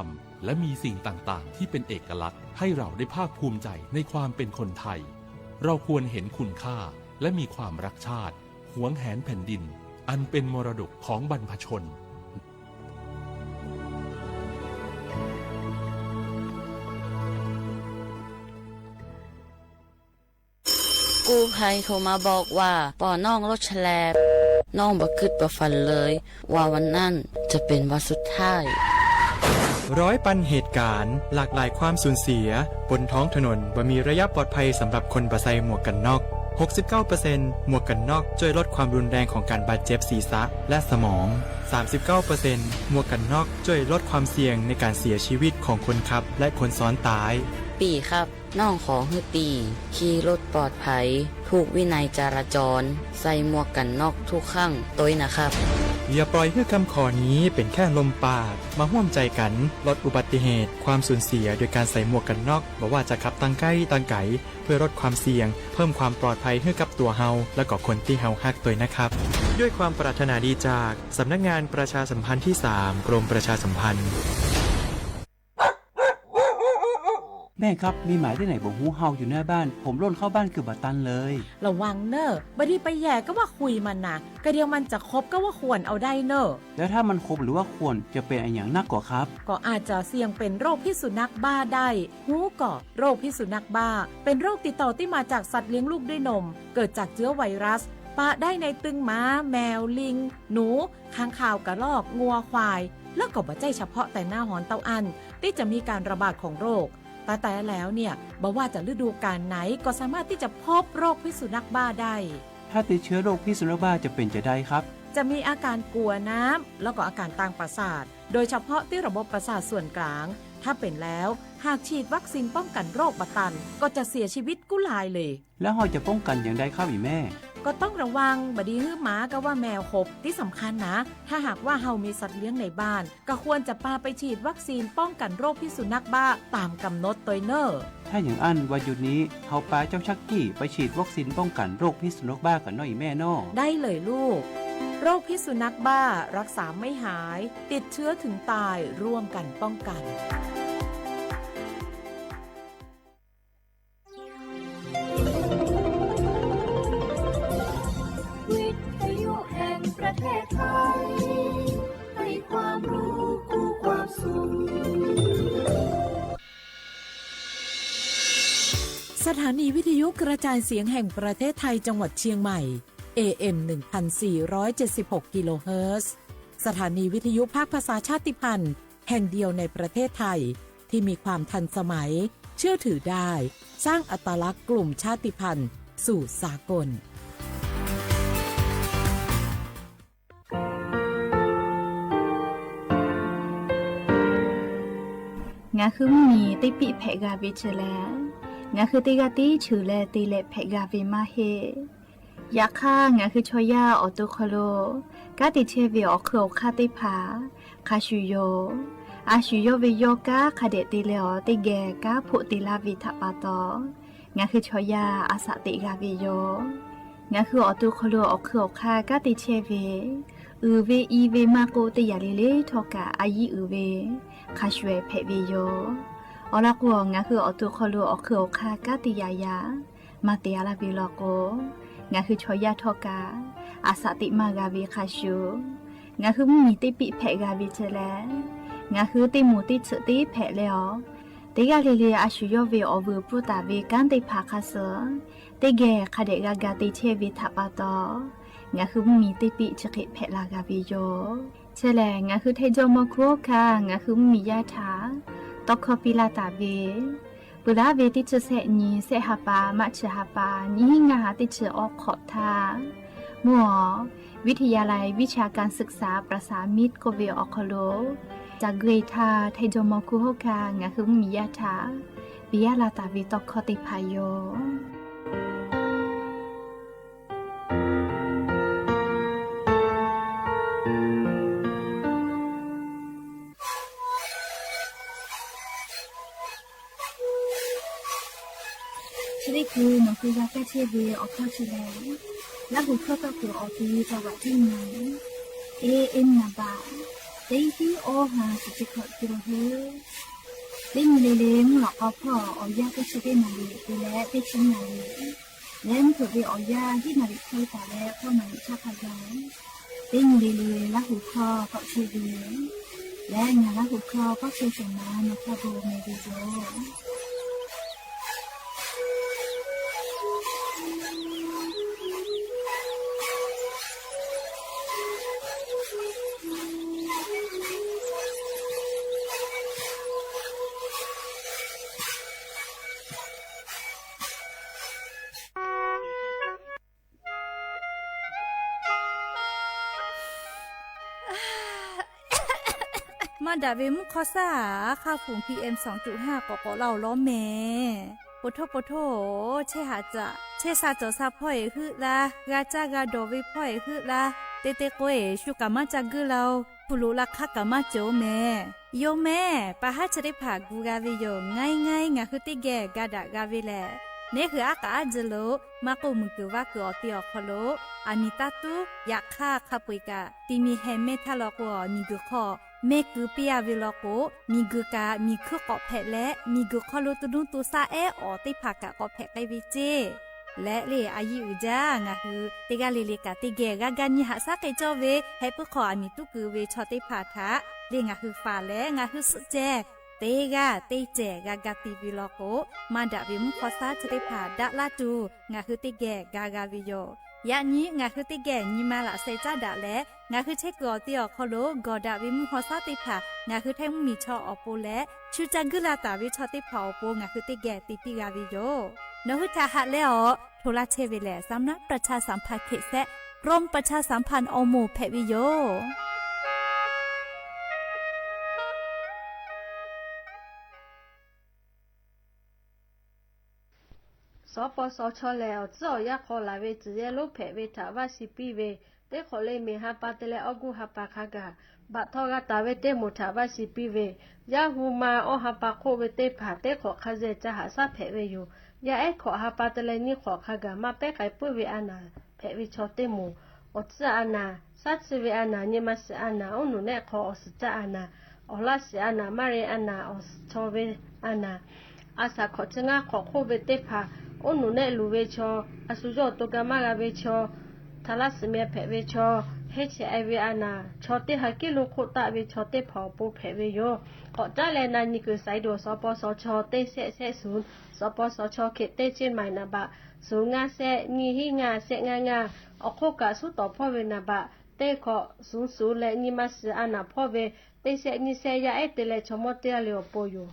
ธรรม และมีสิ่งต่างๆ ที่เป็นเอกลักษณ์ให้เราได้ภาคภูมิใจในความเป็นคนไทย เราควรเห็นคุณค่าและมีความรักชาติ หวงแหนแผ่นดิน อันเป็นมรดกของบรรพชน กู้ภัยโทรมาบอกว่า ปอน้องรถแฉลบ น้องบ่คิดบ่ฝันเลย ว่าวันนั้นจะเป็นวันสุดท้าย ร้อยปันเหตุการณ์ หลากหลายความสูญเสีย บนท้องถนนบ่มีระยะปลอดภัยสำหรับคนบ่ใส่หมวกกันน็อก หกสิบเก้าเปอร์เซ็นต์ หมวกกันน็อกช่วยลดความรุนแรงของการบาดเจ็บศีรษะและสมอง สามสิบเก้าเปอร์เซ็นต์ หมวกกันน็อกช่วยลดความเสี่ยงในการเสียชีวิตของคนขับและคนซ้อนท้าย ปี๋ครับ น้องขอหื้อปี๋ ขี่รถปลอดภัย ถูกวินัยจราจร ใส่หมวกกันน็อกทุกครั้ง ตวยนะครับ อย่าปล่อยหื้อคำขอนี้เป็นแค่ลมปาก มาร่วมใจกันลดอุบัติเหตุ ความสูญเสียโดยการใส่หมวกกันน็อก บ่ว่าจะขับตังใกล้ตังไก๋ เพื่อลดความเสี่ยง เพิ่มความปลอดภัยหื้อกับตั๋วเฮา และก็คนตี้เฮาฮักตวยนะครับ ด้วยความปรารถนาดีจากสำนักงานประชาสัมพันธ์ที่สาม กรมประชาสัมพันธ์ แม่ครับ มีหมาที่ไหนบ่ฮู้เห่าอยู่หน้าบ้าน ผมล่นเข้าบ้านเกือบบ่ตันเลย ระวังเน่อ บ่ดีไปแหย่กับว่าข่วนมันนะ กะเดียวมันจะขบกับว่าข่วนเอาได้เน่อ แล้วถ้ามันขบหรือว่าข่วนจะเป็นอะหยังนักก่อครับ ก็อาจจะเสี่ยงเป็นโรคพิษสุนัขบ้าได้ ฮู้ก่อ โรคพิษสุนัขบ้า เป็นโรคติดต่อที่มาจากสัตว์เลี้ยงลูกด้วยนม เกิดจากเชื้อไวรัส ปะได้ในตึงหมา แมว ลิง หนู ค้างคาว กระรอก งัว ควาย แล้วก็บ่ใจ้เฉพาะแต่หน้าฮ้อนเต้าอั้น ตี้จะมีการระบาดของโรค แต่แต่แล้วเนี่ย บ่ว่าจะฤดูกาลไหนก็สามารถที่จะพบโรคพิษสุนัขบ้าได้ ถ้าติดเชื้อโรคพิษสุนัขบ้าจะเป็นจะใดครับ จะมีอาการกลัวน้ำ แล้วก็อาการตางประสาท โดยเฉพาะที่ระบบประสาทส่วนกลาง ถ้าเป็นแล้ว หากฉีดวัคซีนป้องกันโรคบ่ตัน ก็จะเสียชีวิตกู้ลายเลย แล้วเฮาจะป้องกันอย่างใดครับอีแม่ ก็ต้องระวัง บ่ดีหื้อหมากับว่าแมวขบ ที่สำคัญนะ ถ้าหากว่าเฮามีสัตว์เลี้ยงในบ้าน ก็ควรจะปาไปฉีดวัคซีนป้องกันโรคพิษสุนัขบ้าตามกำหนดตวยเน่อ ถ้าอย่างอั้นวันหยุดนี้ เฮาปาเจ้าชักกี้ไปฉีดวัคซีนป้องกันโรคพิษสุนัขบ้าก่อนเนาะอีแม่เนาะ ได้เลยลูก โรคพิษสุนัขบ้ารักษาไม่หาย ติดเชื้อถึงตาย ร่วมกันป้องกัน วิทยุแห่งประเทศไทย ให้ความรู้คู่ความสุข สถานีวิทยุกระจายเสียงแห่งประเทศไทยจังหวัดเชียงใหม่ เอเอ็ม หนึ่งพันสี่ร้อยเจ็ดสิบหก กิโลเฮิรตซ์ สถานีวิทยุภาคภาษาชาติพันธุ์แห่งเดียวในประเทศไทย ที่มีความทันสมัย เชื่อถือได้ สร้างอัตลักษณ์กลุ่มชาติพันธุ์สู่สากล Ngaˬ hui mvuhˇ miˬ teˇ piˆ hpehꞈ g'a ve chi lehˬ, ngaˬ hui teˇ g'aˇ tiˉ cheuˬ leh te leh hpehꞈ g'a ve maˇ heˆ. Yaꞈ hk'aˇ, ngaˬ hui chaw yaˇ awˬ to hk'aw lo kanˉ te chehˇ ve awˬ hk'eun awˬ hk'aˇ teˇ hpaˍ hk'a shuˍ yoˬ. A shuˍ yawˇ ve yawˇ kanˉ hk'a dehꞈ te leh awˬ teˇ geh kanˉ hpoˆ te laˇ ve htaꞈ pa taw, ngaˬ hui chaw yaˇ a shaꞈ teꞈ g'a ve yoˬ. Ngaˬ hui awˬ to hk'aw lo awˬ hk'eun awˬ hk'aˇ kanˉ te chehˇ ve, uiˍ ve i ve maˇ k'oˆ, teˇ yanˇ le le htawˇ kaꞈ a yiˉ uiˍ ve hk'a shuˍ hpehꞈ ve yoˬ. Awˬ lawn k'o, ngaˬ hui awˬ to hk'aw lo awˬ hk'eun awˬ hk'aˇ kanˉ te yaꞈ yaꞈ maˇ te a laˇ ve law k'o, ngaˬ hui chaw yaˇ htawˇ kaꞈ a shaꞈ teꞈ maˇ g'a ve hk'a shuˍ, ngaˬ hui mvuhˇ miˬ teˇ piˆ hpehꞈ g'a ve chi lehˬ, ngaˬ hui teˇ moˍ teˇ tsuhꞈ teˇ hpehꞈ leh awˬ, teˇ g'aˇ le le a shuˍ yawˇ ve awˬ vuiˬ pfuhˇ taˍ ve kanˉ teˇ hpaˍ hk'a suh teˇ geh hk'a dehꞈ g'a ga te chehˇ ve htaꞈ pa taw, ngaˬ hui mvuhˇ miˬ teˇ piˆ chi hk'e hpehꞈ la g'a ve yoˬ. Chi lehˬ, ngaˬ hui Htaiˇ jawˇmawˇ hkuˇ hawˉ hkanˇ ngaˬ hui mvuhˇ miˬ yaˇ htaꞈ tawˇ hkawˇ piˇ laˇ taˍ ve, peuˬ laˇ ve teˇ chi sehˆ nyi sehˆ ha pa maˇ chi ha pa nyiˇ hinˉ ngaˇ ha teˇ chi awˬ hk'awꞈ htaˇ, mvuhˇ awˬ วิทยาลัยวิชาการศึกษาประสานมิตร k'oˆ ve awˬ hk'aw lo ca g'uˇ e htaˇ, Htaiˇ jawˇmawˇ hkuˇ hawˉ hkanˇ ngaˬ hui mvuhˇ miˬ yaˇ htaꞈ piˇ laˇ taˍ ve tawˇ hkawˇ teˇ hpaˍ yoˬ. Chi teˇ hkui nawˬ hui g'a kaˇ chehˇ ve awˬ hkawˇ chi lehˬ, Laˇ huˍ hkawˇ tawˇ kuiˬ awˬ ti จังหวัดที่หนึ่ง เอเอ็ม นับ baꞈ Teˇ hinˉ awˇ ha shiˍ chi hkawꞈ cawˬ hui. Teˇ nyi le le mvuhˇ lawꞈ k'aw hpawˇ awˬ yanˇ teˇ chi teˇ naˍ riˍ te leh teˇ chi naˍ riˍ leh mvuhˇ hpeuꞈ ve awˬ yanˇ hiˉ naˍ riˍ hk'e taˍ leh hkawˇ naˍ riˍ chaˇ hk'a gaˬ. Teˇ nyi le le Laˇ huˍ hkawˇ k'awꞈ chehˇ ve leh ngaˬ Laˇ huˍ hkawˇ k'awꞈ chehˇ shawˍ ma nawˬ hk'a gu meh ve yoˬ. Maˇ daꞈ ve mvuhˇ hk'awˇ saˉ, aˉ hk'aˇ fuˍ PM สองจุดห้า k'awꞈ k'awꞈ laˇ oˬ lawˉ mehˍ. Poˬ htoˇ poˬ htoˇ, chehˇ haꞈ caꞈ chehˇ sha cawˬ sha hpawˇ eˬ heuˆ laˇ, g'a caˇ g'a dawˬ ve hpawˇ eˬ heuˆ laˇ, te te k'o eˬ shu kaꞈ maˇ ca guiˇ la oˬ. Hpu loꞈ la hk'aˇ kaꞈ maˇ cawˬ mehˍ. Yoˬ mehˍ, pa haˉ chi teˇ hpaˍ gu g'a ve yoˬ. Ngaˇ ngaˇ ngaˬ hui teˇ geh ga daꞈ g'a ve lehˬ, neˉ hui aˉ k'aꞈ aˉ jeh lo maˇ k'oˆ, muiˬ kuiˬ vaˇ kuiˬ awˬ te awˬ hk'aw lo aˬ miˍ taˇ tuˉ. Yaꞈ hk'aˇ, hk'a peu-eˬ kaꞈ tiꞈ miˬ hehˍ mehˇ htaˇ law k'o, miˬ guiˬ hk'aw mehˇ keu piˇ a ve law k'o, miˬ guiˬ kaꞈ miˬ hkuiˉ k'awꞈ hpehꞈ leh, miˬ guiˬ hk'aw lo to nuˇ to shaˆ ehˉ awˬ teˇ hpaˍ kaꞈ k'awꞈ hpehꞈ k'ai ve ceˇ. Leh le a yiˇ uiˍ jaˇ, ngaˬ hui teˇ g'aˇ le le kaꞈ teˇ geh g'a ga nyi haꞈ shaˉ k'ai cawˇ ve, heh puiˉ hk'aw aˬ miˍ tuˉ keu ve chaw teˇ hpaˍ htaꞈ le ngaˬ hui faˍ leh ngaˬ hui suhˆ ceh teˇ g'aˇ teˇ cehˬ g'a ga ti ve law k'o, maˇ daꞈ ve mvuhˇ hk'awˇ saˉ chi teˇ hpaˍ daꞈ laˇ tuˬ ngaˬ hui teˇ geh ga g'a ve yoˬ. Yaꞈ nyi ngaˬ hui teˇ geh nyi ma laꞈ sheh caˉ daꞈ leh, ngaˬ hui chehˇ kuiˬ awˬ te awˬ hk'aw lo gawˬ daꞈ ve mvuhˇ hk'awˇ saˉ teˇ hpaˍ ngaˬ hui htaiˇ mvuhˇmiˬ chaw awˬ pon leh, shu ca guiˇ la taˍ ve chaw teˇ hpaˍ awˬ pon ngaˬ hui teˇ geh te piˇ g'a ve yoˬ. Nawˬ hui htaꞈ haꞈ leh awˬ hto laˇ chehˇ ve lehˬ, สำนักประชาสัมพันธ์เขต แซะ กรมประชาสัมพันธ์ อม แผะve yoˬ. สปสช lehˬ, awˬ tcuhˉ awˬ yanˇ hk'aw laˬ ve tcuhˬ yehˇ lonˉ hpehꞈ ve htaꞈ vaˇ shiˍ piˇ ve, teˇ hk'awꞈ le miˬ ha pa te leh awˇ guˇ ha pa hk'a gaˬ baꞈ htaw g'a taˍ ve teˇ moˍ htaꞈ vaˇ shiˍ piˇ ve, yaˇ hu ma awˇ ha pa hk'oˆ ve teˇ hpaˍ teˇ hk'awꞈ hk'a zehˬ ca haꞈ shaˉ hpehꞈ ve yoˬ. Yaˇ ehˉ hkawꞈ ha pa te leh nyiˇ hk'awꞈ hk'a gaˬ maˇ pehˉ k'ai puiˉ ve a naˍ hpehꞈ ve chaw teˇ moˍ, awˬ tcuhˉ a naˍ, shaˉ tsuhˇ ve a naˍ, nyi ma shiˍ a naˍ, oˉ nawˬ nehˆ hk'aw awˬ suhˍ caˇ a naˍ, awˬ laˇ shiˍ a naˍ, maˇ re a naˍ, awˬ chaw ve a naˍ, a shaˍ hkawꞈ chi ngaˇ hk'awꞈ hk'oˆ ve teˇ hpaˍ, oˉ nawˬ nehˆ luˬ ve chaw, a shu yawˇ awˬ to ga maˇ g'a ve chaw, htaꞈ laˇ shiˍ meh hpehꞈ ve chaw, heˆ chehˇ e ve a naˍ, chaw teˇ ha kiˉ lo hk'oˆ taˆ ve chaw teˇ hpaˍ awˬ pon hpehꞈ ve yoˬ. K'awꞈ caˉ leh na nyi kuiˬ saiˍ duˬ สปสช teˇ shehˆ shehˆ suhˍ, สปสช เขต teˇ เชียงใหม่ naˍ baꞈ suhˍ ngaˇ shehˆ nyiˇ hiˉ ngaˇ shehˆ ngaˇ ngaˇ, awˬ hk'oˆ kaꞈ suhˉ tawˍ hpawˇ ve naˍ baꞈ teˇ hkawꞈ suhˍ suhˍ leh nyi ma shiˍ a naˍ hpawˇ ve teˇ shehˆ nyiˇ shehˆ yaˇ ehˉ te leh chaw mawˇ teˇ g'aˇ le awˬ pon yoˬ.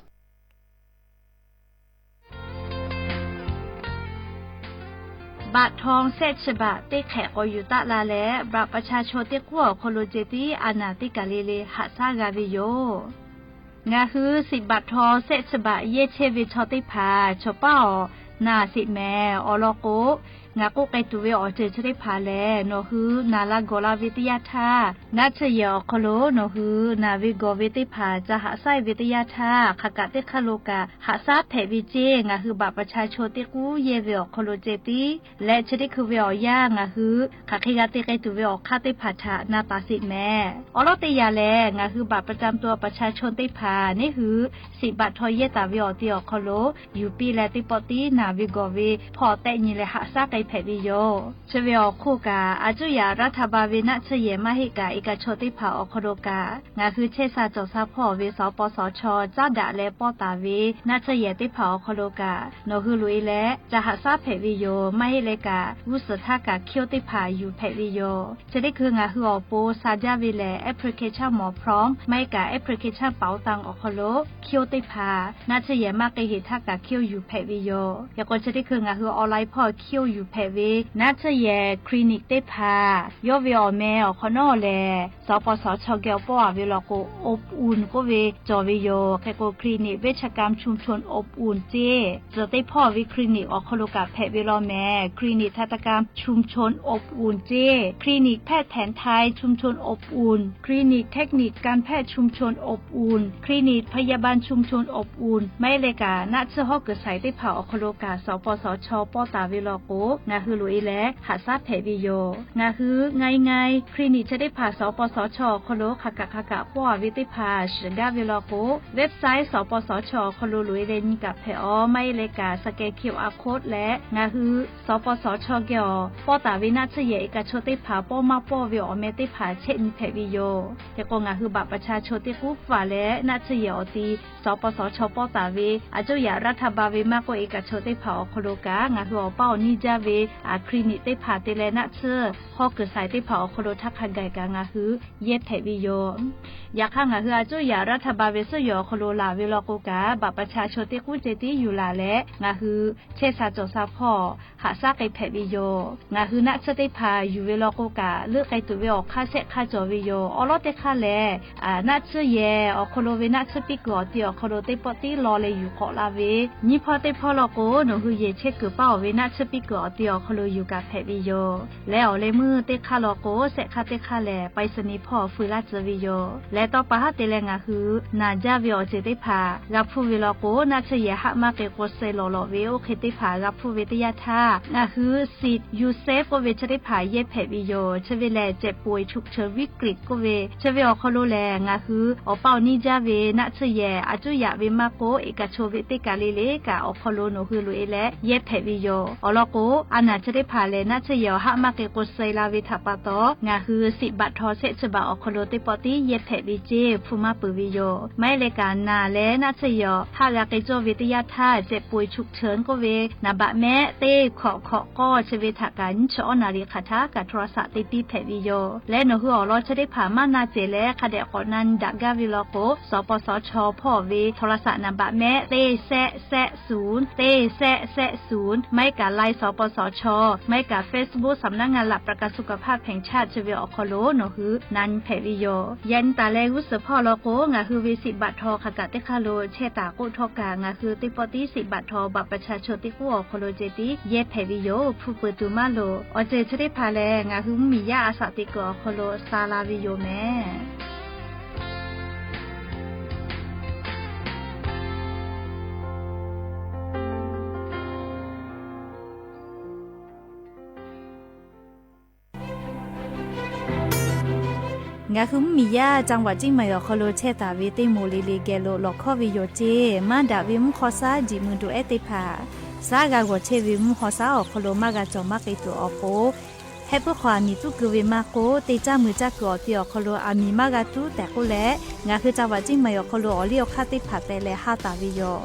Baꞈ htaw shehˆ chi baꞈ teˇ hk'ehꞈ k'awꞈ yuˬ taˆ la leh, บัตรประชาชน teˇ k'uˉ awˬ hk'aw lo ceh tiˉ a naˍ teˇ kaˬ le le haꞈ shaˉ g'a ve yoˬ. Ngaˬ hui shiˍ baꞈ htaw shehˆ chi baꞈ yehˇ chehˇ ve chaw teˇ hpaˍ chaw paˉ awˬ naˍ sheˍ mehˍ. Awˬ lawn k'o, ngaˬ k'oˆ k'ai tuˬ ve awˬ ceuˬ chi teˇ hpaˍ lehˬ, nawˬ hui naˍ la gawˬ la ve teˇ yanˇ htaˇ, naˆ tsuhˇ yehˬ awˬ hk'aw lo nawˬ hui naˍ ve gawˬ ve teˇ hpaˍ ca haꞈ shaˉ ve teˇ yanˇ htaˇ, hk'aˬ kaꞈ teˇ hk'aˇ lo kaꞈ haꞈ shaˉ hpehꞈ ve ceˇ. Ngaˬ hui บัตรประชาชน teˇ k'uˉ yehˇ ve awˬ hk'aw lo ceh tiˉ leh, chi teˇ hkui ve awˬ yanˇ ngaˬ hui hk'aˬ hk'e g'a te k'ai tuˬ ve awˬ hk'aˇ teˇ hpaˍ htaꞈ na taˍ sheˍ mehˍ. Awˬ lawn teˇ yanˇ lehˬ, ngaˬ hui บัตรประจำตัวประชาชน teˇ hpaˍ neˉ hui shiˍ baꞈ htaw yehˇ taˍ ve awˬ ti awˬ hk'aw lo yuˬ piˇ leh, teˇ pawˆ tiˉ naˍ ve gawˬ ve hpawˇ tehˆ nyi leh haꞈ shaˉ k'ai hpehꞈ ve yoˬ. Chi ve awˬ hk'oˆ kaꞈ, a cuˇ yaꞈ รัฐบาล ve naˆ tsuhˇ yehˬ maˇ heˆ kaꞈ, e kaꞈ chaw teˇ hpaˍ awˬ hk'aw lo kaꞈ, ngaˬ hui chehˇ sha cawˬ sha hpawˇ ve สปสช caˉ daꞈ leh pawˇ taˍ ve naˆ tsuhˇ yehˬ teˇ hpaˍ awˬ hk'aw lo kaꞈ, nawˬ hui loꞈ e leh ca haꞈ shaˉ hpehꞈ ve yoˬ. Maˇ heˆ leh kaꞈ, g'uˇ suhˍ htaˇ kaꞈ คิว teˇ hpaˍ yuˬ hpehꞈ ve yoˬ. Chi teˇ hkui ngaˬ hui awˬ pon sha jaˇ ve lehˬ, application หมอพร้อม maˇ heˆ kaꞈ application เป๋าตัง awˬ hk'aw lo คิว teˇ hpaˍ naˆ tsuhˇ yehˬ maˇ k'ai heˍ htaˇ kaꞈ คิว yuˬ hpehꞈ ve yoˬ. Yaꞈ k'o chi teˇ hkui ngaˬ hui online hpawˇ คิว yuˬ hpehꞈ ve naˆ tsuhˇ yehˬ คลินิก teˇ hpaˍ yawˇ ve awˬ meh awˬ hk'awꞈ nawˉ lehˬ, สปสช geh awˬ pawˆ a ve law k'o, อบอุ่น k'oˆ ve cawˬ ve yoˬ. Hk'e k'o, คลินิกเวชกรรมชุมชนอบอุ่น ceˇ, tcuhˬ teˇ hpawˇ ve คลินิก awˬ hk'aw lo kaꞈ hpehꞈ ve law mehˍ. คลินิกทันตกรรมชุมชนอบอุ่น ceˇ, คลินิกแพทย์แผนไทยชุมชนอบอุ่น คลินิกเทคนิคการแพทย์ชุมชนอบอุ่น คลินิกพยาบาลชุมชนอบอุ่น maˇ heˆ leh kaꞈ naˆ tsuhˇ hawˉ kuiˬ shaiˍ teˇ hpaˍ awˬ hk'aw lo kaꞈ สปสช pawˇ taˍ ve law k'o, ngaˬ hui loꞈ-e leh haꞈ shaˉ hpehꞈ ve yoˬ. Ngaˬ hui ngaˬ e ngaˬ e clinic chi teˇ hpaˍ สปสช. awˬ hk'aw lo hk'aˬ kaꞈ hk'aˬ kaꞈ pawˆ-a ve teˇ hpaˍ shiˍ gaˇ ve law k'o, website สปสช. awˬ hk'aw lo loꞈ-e leh nyi kaꞈ hpehꞈ-aw. Maˇ heˆ leh kaꞈ scan QR code leh ngaˬ hui สปสช. geh awˬ pawˆ taˍ ve naˆ tsuhˇ yehˬ e kaꞈ chaw teˇ hpaˍ pawˆ maˇ pawˆ ve awˬ meh teˇ hpaˍ chehˇ nyi hpehꞈ ve yoˬ. Hk'e k'o, ngaˬ hui บัตรประชาชน teˇ k'uˉ faˍ leh naˆ tsuhˇ yehˬ awˬ ti สปสช. pawˆ taˍ ve aˬ cuˇ yaꞈ raˇ htaˇ ba ve maˇ k'oˆ e kaꞈ chaw teˇ hpaˍ awˬ hk'aw lo kaꞈ ngaˬ hui awˬ paˇ awˬ niˇ jaˇ ve clinic teˇ hpaˍ te leh naˆ tsuhˇ hawˉ kuiˬ saiˍ teˇ hpaˍ awˬ hk'aw lo htaˇ hk'a gaˬ kaꞈ ngaˬ hui yehˇ hpehꞈ ve yoˬ. Yaꞈ hk'aˇ, ngaˬ hui aˬ cuˇ yaꞈ raˇ htaˇ ba ve suhˉ yehˬ awˬ hk'aw lo laˬ ve law k'o kaꞈ, บัตรประชาชน teˇ k'uˉ ceh tiˉ yuˬ laˬ leh ngaˬ hui chehˇ sha cawˬ sha hpawˇ haꞈ shaˉ k'ai hpehꞈ ve yoˬ. Ngaˬ hui naˆ tsuhˇ teˇ hpaˍ yuˬ ve law k'o kaꞈ, leuˆ k'ai tuˬ ve awˬ hk'aˇ shehˆ hk'aˇ cawˬ ve yoˬ. Awˉ lawˉ teˇ hk'aˇ lehˬ, naˆ tsuhˇ yehˬ awˬ hk'aw lo ve naˆ tsuhˇ piˇ kuiˬ awˬ ti awˬ hk'aw lo teˇ pawˆ tiˉ law leh yuˬ k'awꞈ la ve, nyiˇ hpawˇ teˇ hpawˇ law k'o, nawˬ hui yehˬ chehˇ kuiˬ paˇ-oˬ ve naˆ tsuhˇ piˇ kuiˬ awˬ ti awˬ hk'aw lo yuˬ kaꞈ hpehꞈ ve yoˬ. Leh awˬ leh meuˇ teˇ hk'aˇ law k'o, shehˆ hk'aˇ teˇ hk'aˇ lehˬ ไปรษณีย์ hpawˇ feu laˇ tcuh ve yoˬ. Leh tawˇ pa haˉ te leh ngaˬ hui naˬ jaˇ ve awˬ ceuˬ teˇ hpaˍ g'a hpuˇ ve law k'o, naˆ tsuhˇ yehˬ haˆ maˇ k'e k'o suh lawˬ lawˬ ve oˇ hk'e teˇ hpaˍ g'a hpuˇ ve teˇ yanˇ htaˇ, ngaˬ hui สิทธิ์ ยูเซฟ k'oˆ ve chi teˇ hpaˍ yehˇ hpehꞈ ve yoˬ. Chi ve lehˬ เจ็บป่วยฉุกเฉินวิกฤต k'oˆ ve chi ve awˬ hk'aw lo lehˬ, ngaˬ hui awˬ paˇ awˬ niˇ jaˇ ve naˆ tsuhˇ yehˬ aˬ cuˇ yaꞈ ve maˇ k'oˆ, e kaꞈ chaw ve teˇ kaˬ le le kaꞈ awˬ hk'aw lo nawˬ hui loꞈ-e leh yehˇ hpehꞈ ve yoˬ. Awˬ lawn k'o, a naˬ chi teˇ hpaˍ lehˬ naˆ tsuhˇ yehˬ awˬ haˆ maˇ k'e k'o suh la ve htaꞈ pa taw, ngaˬ hui สิทธิ์บัตรทอง shehˆ chi baˬ awˬ hk'aw lo teˇ pawˆ tiˉ yehˇ hpehꞈ ve ceˇ hpu maˇ peuˬ ve yoˬ. Maˇ heˆ leh kaꞈ naˬ leh naˆ tsuhˇ yehˬ awˬ haˆ g'a k'ai cawˇ ve teˇ yanˇ htaˇ, เจ็บป่วยฉุกเฉิน k'oˆ ve naˍ baꞈ mehˆ teˇ hkawꞈ hkawꞈ k'awˇ chi ve htaꞈ kaꞈ nyiˇ chi awˉ naˬ riˍ hk'aˬ htaˇ kaꞈ โทรศัพท์ te piˇ hpehꞈ ve yoˬ. Leh nawˬ hui awˬ lawn chi teˇ hpaˍ maˇ na cehˬ leh hk'a dehꞈ k'awꞈ na nyi daꞈ gaˇ ve law k'o, สปสช. hpawˇ ve โทรศัพท์ naˍ baꞈ mehˆ teˇ shehˆ shehˆ suˍ teˇ shehˆ shehˆ suˍ, maˇ heˆ kaꞈ ไลน์ สปสช., maˇ heˆ kaꞈ เฟซบุ๊ก สำนักงานหลักประกันสุขภาพแห่งชาติ chi ve awˬ hk'aw lo nawˬ hui na nyi hpehꞈ ve yoˬ. Yaꞈ nyi taˍ leh g'uˇ suhˍ hpawˇ law k'o, ngaˬ hui ve สิทธิ์บัตรทอง hk'aˬ kaꞈ teˇ hk'aˇ lo chehˇ taˍ k'oˆ htawˇ kaꞈ, ngaˬ hui teˇ pawˆ tiˉ สิทธิ์บัตรทอง บัตรประชาชน teˇ k'uˉ awˬ hk'aw lo ceh tiˉ yehˇ hpehꞈ ve yoˬ. Hpu peuˬ tuˬ maˇ loˍ. Awˬ ceuˬ chi teˇ hpaˍ lehˬ, ngaˬ hui mvuhˇmiˬ yaˇ a shaꞈ teꞈ kuiˬ awˬ hk'aw lo sha la ve yoˬ mehˍ. Ngaˬ hui mvuhˇmiˬ yaˇ จังหวัดเชียงใหม่ awˬ hk'aw lo chehˇ taˍ ve teˇ moˍ le le geh lo lawˬ hkawˇ ve yoˬ ceˇ. Maˇ daꞈ ve mvuhˇ hk'aw shaˉ jiꞈ mui duˬ ehˉ teˇ hpaˍ, shaˉ g'a g'awˬ chehˇ ve mvuhˇ hk'aw shaˉ awˬ hk'aw lo maˇ g'a cawˬ maˇ k'ai tuˬ awˬ pon, hehˆ puiˉ hk'aw aˬ miˍ tuˉ keu ve maˇ k'oˆ, teˇ caˇ mui caˇ kuiˬ awˬ ti awˬ hk'aw lo aˬ miˍ maˇ g'a tuˉ tehꞈ k'oˆ leh, ngaˬ hui จังหวัดเชียงใหม่ awˬ hk'aw lo awˬ liˇ awˬ hk'aˇ teˇ hpaˍ teh leh haˇ taˍ ve yoˬ.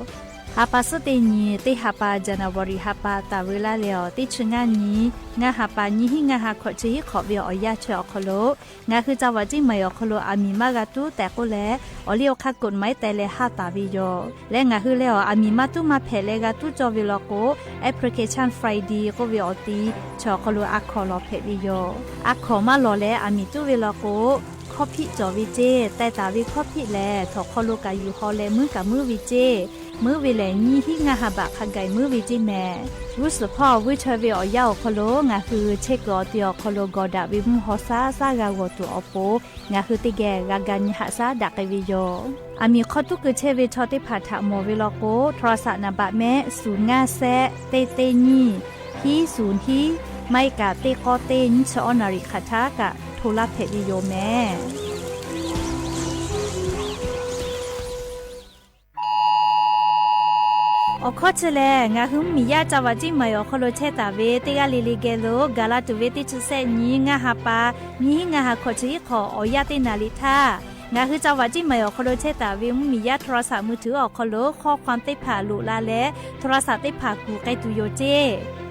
Ha pa suhˉ teˇ nyi, teˇ ha pa January ha pa taˍ veu laˇ leh awˬ, teˇ chi ngaˇ nyi, ngaˇ ha pa nyiˇ hinˉ ngaˇ ha hkawꞈ chi hiˉ hk'awꞈ ve awˬ yanˇ chi awˬ hk'aw lo, ngaˬ hui จังหวัดเชียงใหม่ awˬ hk'aw lo aˬ miˍ maˇ g'a tuˉ tehꞈ k'oˆ leh, awˬ liˇ awˬ hk'aˇ กฎหมาย teh leh haˇ taˍ ve yoˬ. Leh ngaˬ hui leh awˬ aˬ miˍ maˇ tuˉ maˇ hpehꞈ leh g'a tuˉ cawˇ ve law k'o, Application Friday k'oˆ ve awˬ ti chi awˬ hk'aw lo a hkawˍ lawˬ hpehꞈ ve yoˬ. A hkawˍ maˇ lawˬ leh aˬ miˍ tuˉ ve law k'o, hkawˇ hpiˆ cawˬ ve ceˇ. Teh taˍ ve hkawˇ hpiˆ lehˬ, htawnˍ hk'aw lo kaꞈ yuˬ haw leh muiˉ kaꞈ muiˉ ve ceˇ. Muiˉ ve lehˬ, nyiˇ hinˉ ngaˇ ha baꞈ hk'a gaˬ muiˉ ve ceˇ mehˍ. G'uˇ suhˍ hpawˇ vuiˇ chaweh ve awˬ yanˇ awˬ hk'aw lo ngaˬ hui chehˇ kuiˬ awˬ ti awˬ hk'aw lo gawˬ daꞈ ve mvuhˇ hk'aw shaˉ shaˉ g'a g'awˬ tuˬ awˬ pon, ngaˬ hui teˇ geh g'a ga nyi haꞈ shaˉ daꞈ k'ai ve yoˬ. Aˬ miˍ hk'aw tuˉ keu chehˇ ve chaw teˇ hpaˍ htaꞈ mawˬ ve law k'o, โทรศัพท์ naˍ baꞈ mehˆ ศูนย์ ngaˇ shehˆ teˇ teˇ nyiˇ hiˉ ศูนย์ hiˉ, maˇ heˆ kaꞈ teˇ k'awˇ teˇ nyiˇ chi awˉ naˍ riˍ hk'aˬ htaˇ kaꞈ hto laˇ hpehꞈ ve yoˬ mehˍ. Awˬ hkawˇ chi lehˬ, ngaˬ hui mvuhˇmiˬ yaˇ จังหวัดเชียงใหม่ awˬ hk'aw lo chehˇ taˍ ve teˇ g'aˇ le le geh lo gaˬ la tuˬ ve teˇ chi shehˆ nyi, ngaˇ ha pa nyiˇ hinˉ ngaˇ ha hkawꞈ chi hiˉ hk'awꞈ awˬ yanˇ teˇ naˍ riˍ htaˇ, ngaˬ hui จังหวัดเชียงใหม่ awˬ hk'aw lo chehˇ taˍ ve mvuhˇmiˬ yaˇ โทรศัพท์มือถือ awˬ hk'aw lo ข้อความ teˇ hpaˍ loꞈ la leh โทรศัพท์ teˇ hpaˍ kuˬ k'ai tuˬ yoˬ ceˇ.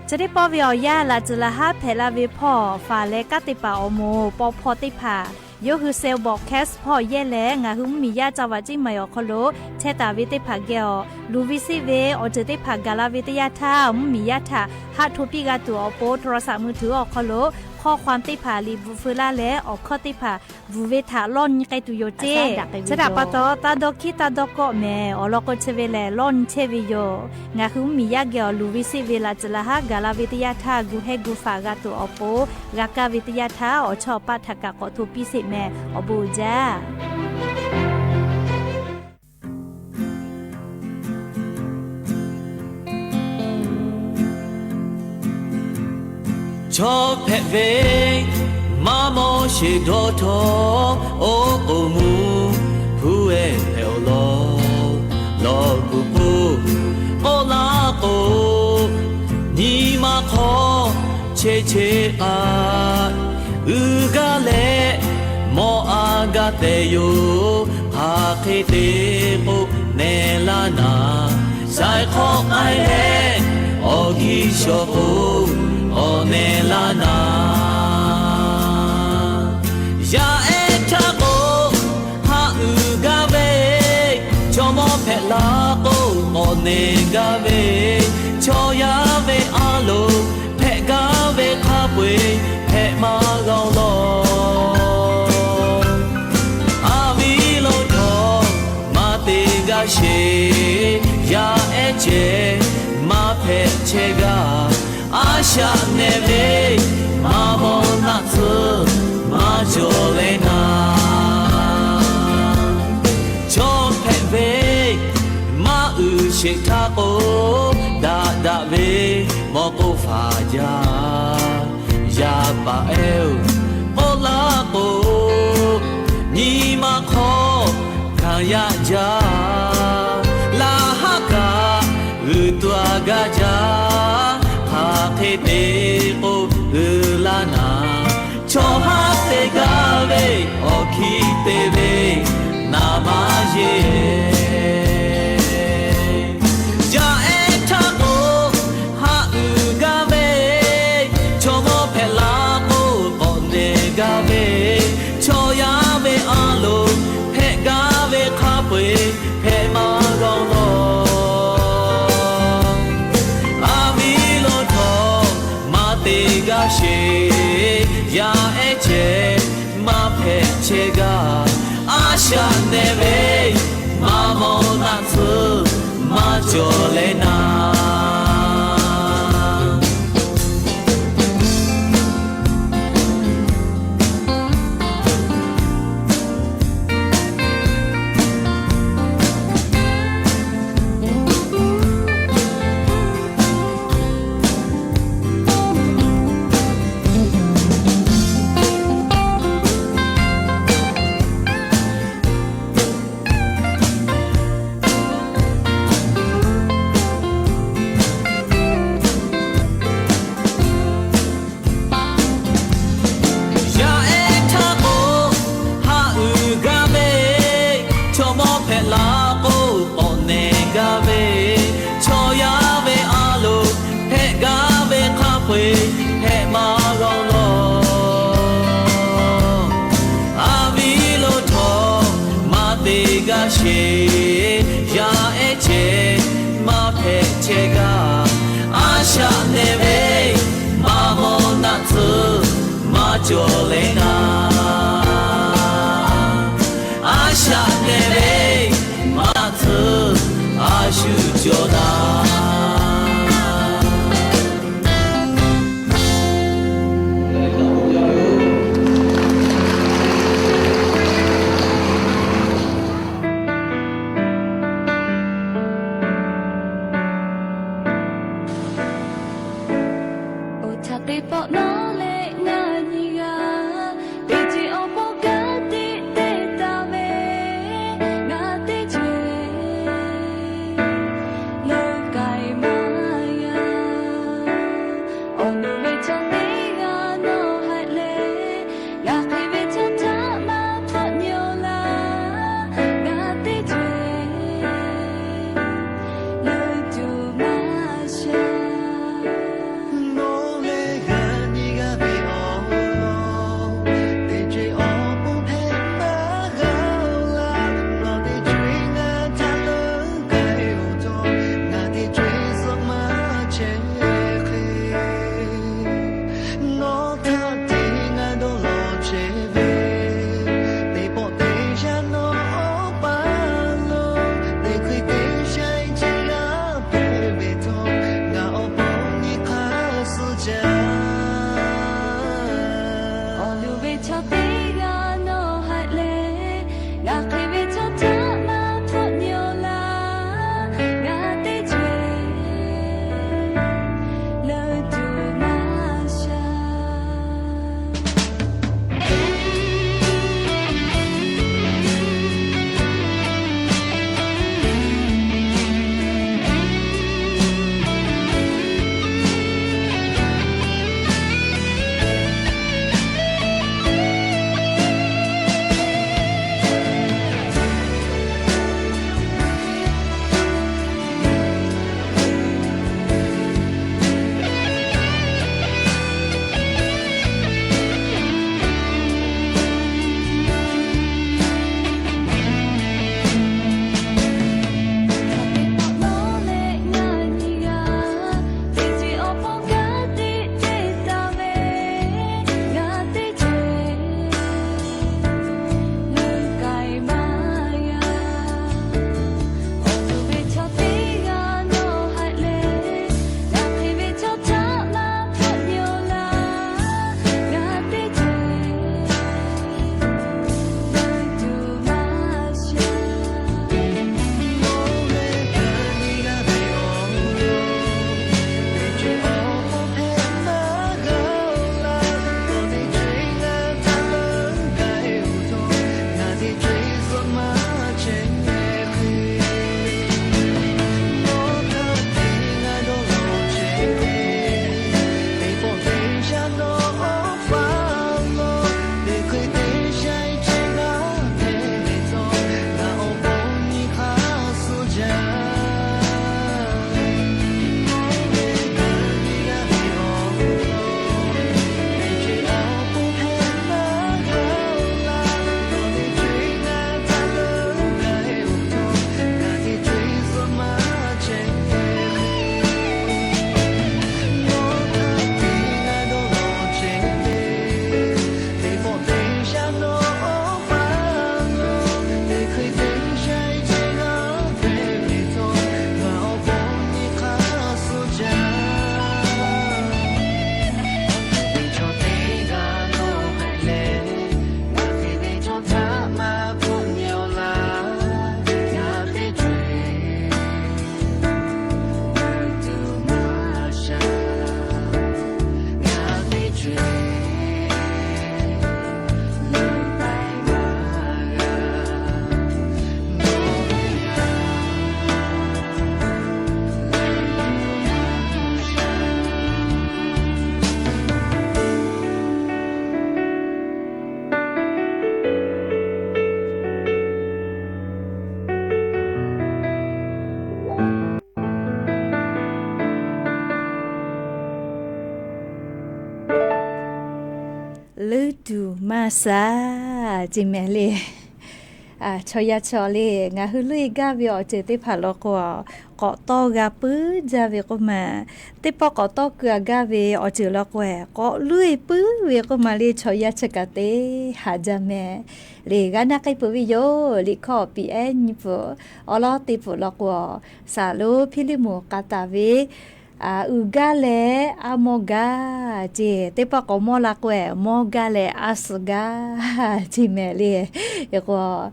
Chi teˇ pawˆ ve awˬ yanˇ laꞈ tcuhˍ laꞈ haˉ hpehꞈ la ve hpawˇ faˍ leh kanˉ teˇ hpaˍ awˬ moˍ paw hpaw teˇ hpaˍ yawˇ hui เซลล์ broadcast hpawˇ yehˇ leh, ngaˬ hui mvuhˇmiˬ yaˇ จังหวัดเชียงใหม่ awˬ hk'aw lo chehˇ taˍ ve teˇ hpaˍ geh awˬ luˬ ve seˆ ve awˬ ceuˬ teˇ hpaˍ gaˬ la ve teˇ yanˇ htaˇ, mvuhˇmiˬ yaˇ htaꞈ haˆ hto piˇ g'a tuˬ awˬ pon โทรศัพท์มือถือ awˬ hk'aw lo ข้อความ teˇ hpaˍ liꞈ bvuhꞈ feu laˇ leh, awˬ hkawˇ teˇ hpaˍ bvuhˬ ve htaꞈ lawˇ nyi k'ai tuˬ yoˬ ceˇ. Chi htaꞈ pa taw, taˇ dawˇ hkiˉ taˇ dawˇ kawˆ mehˍ. Awˬ lawn k'o, chi ve lehˬ lawˇ nyi chehˇ ve yoˬ. Ngaˬ hui mvuhˇmiˬ yaˇ geh awˬ luˬ ve seˆ ve laꞈ tcuhˍ laꞈ haˉ gaˬ la ve teˇ yanˇ htaˇ, gu hehˇ gu faˍ g'a tuˬ awˬ pon g'a kaˇ ve teˇ yanˇ htaˇ, awˬ chawˇ awˬ paˆ htaꞈ kaꞈ k'awꞈ hto piˇ sheˍ mehˍ. Awˬ bon uiˍ jaˇ. Chaw hpehꞈ ve maˇ mawˇ sheˍ dawˇ htawˇ, oˉ k'oˍ mvuhˇ hpu ehˉ hpehꞈ awˬ lawn, lawˬ kuˬ k'oˆ k'oˆ laˇ k'o, nyi ma hk'aw chehˇ chehˇ k'aꞈ uiˍ gaˇ leh, mawˬ a gaˇ tehꞈ yoˬ. Hk'aˬ hk'e te k'o, neh laˇ naˍ, shaiˍ hk'awꞈ k'ai leh, awˬ hkiˇ shawˍ k'o, k'awꞈ neh laˇ naˍ. Yaˇ ehˉ htaˇ k'o, haꞈ uiˍ gaˇ ve, chaw mawˇ hpehꞈ la k'o, k'awꞈ neh gaˇ ve, chaw yaˇ ve a loˍ hpehꞈ gaˇ ve hk'a peu-eˬ hpehꞈ maˇ g'a-oˬ law. Aˬ viˉ lo htawˇ maˇ te gaˇ sheˍ, yaˇ ehˉ ceh maˇ hpehꞈ chehˇ gaˇ. A shaꞈ nehˬ ve maˇ mawˇ naˆ tsuhˇ maˇ cawˬ leh naˍ. Chaw hpehꞈ ve maˇ uiˍ sheˍ htaˇ k'o, daꞈ daꞈ ve mawˇ k'oˆ faˍ jaˇ. Yaˇ paˍ ehˉ-oˬ, k'oˆ laˇ k'o, nyi ma hk'aw hkanˍ yaˇ jaˇ. Laꞈ haˉ kaꞈ g'uiˬ tu-a gaˇ jaˇ. Hk'aˬ hk'e te k'o, uiˍ laˇ naˍ, chaw haˉ te gaˇ ve, awˬ hkiˇ te ve naˍ maˇ yeˬ. Yaˇ ehˉ htaˇ k'o, haꞈ uiˍ gaˇ ve, chaw mawˇ hpehꞈ la k'o, k'awꞈ neh gaˇ ve, chaw yaˇ ve a loˍ hpehꞈ gaˇ ve hk'a peu-eˬ hpehꞈ maˇ g'a-oˬ law. Aˬ viˉ lo htawˇ maˇ te gaˇ sheˍ, yaˇ ehˉ ceh maˇ hpehꞈ chehˇ gaˇ. A shaꞈ nehˬ ve maˇ mawˇ naˆ tsuhˇ maˇ cawˬ leh naˍ. Yaˇ ehˉ htaˇ k'o, haꞈ uiˍ gaˇ ve, chaw mawˇ hpehꞈ la k'o, k'awꞈ neh gaˇ ve, chaw yaˇ ve a loˍ hpehꞈ gaˇ ve hk'a peu-eˬ hpehꞈ maˇ g'a-oˬ law. Aˬ viˉ lo htawˇ maˇ te gaˇ sheˍ, yaˇ ehˉ ceh maˇ hpehꞈ chehˇ gaˇ. A shaꞈ nehˬ ve maˇ mawˇ naˆ tsuhˇ maˇ cawˬ leh naˍ. A shaꞈ nehˬ ve maˇ tsuhˇ a shu cawˬ naˍ. Oˇ htaˇ teˇ pawˆ nawˉ leh ngaˬ nyi g'aˇ tuˬ maˇ sha ce mehˍ le. Chaw yaˇ chaw le, ngaˬ hui loˇ e gaˇ ve awˬ ceuˬ teˇ hpaˍ law k'o, k'awꞈ tawˇ g'a puiˉ jaˇ ve k'oˆ ma. Teˇ pawˆ k'awꞈ tawˇ keu a gaˇ ve awˬ ceuˬ law k'o, k'awꞈ loˇ e puiˉ ve k'oˆ ma le, chaw yaˇ chi kaꞈ te haˍ jaˇ mehˍ. Le g'a naˆ k'ai peuˬ ve yoˬ. Liꞈ hkawˇ awˬ piˍ ehˉ nyi pfuhˍ, awˉ lawˉ teˇ pfuhˍ law k'o, Saˍ lonˉ Hpiˇliˇmonˍ k'a taˍ ve uiˍ gaˇ leh a mawˇ gaˇ ce. Teˇ pawˆ k'awꞈ mawˇ la k'o, mawˇ gaˇ leh a suhˍ gaˇ ce mehˍ le. K'o,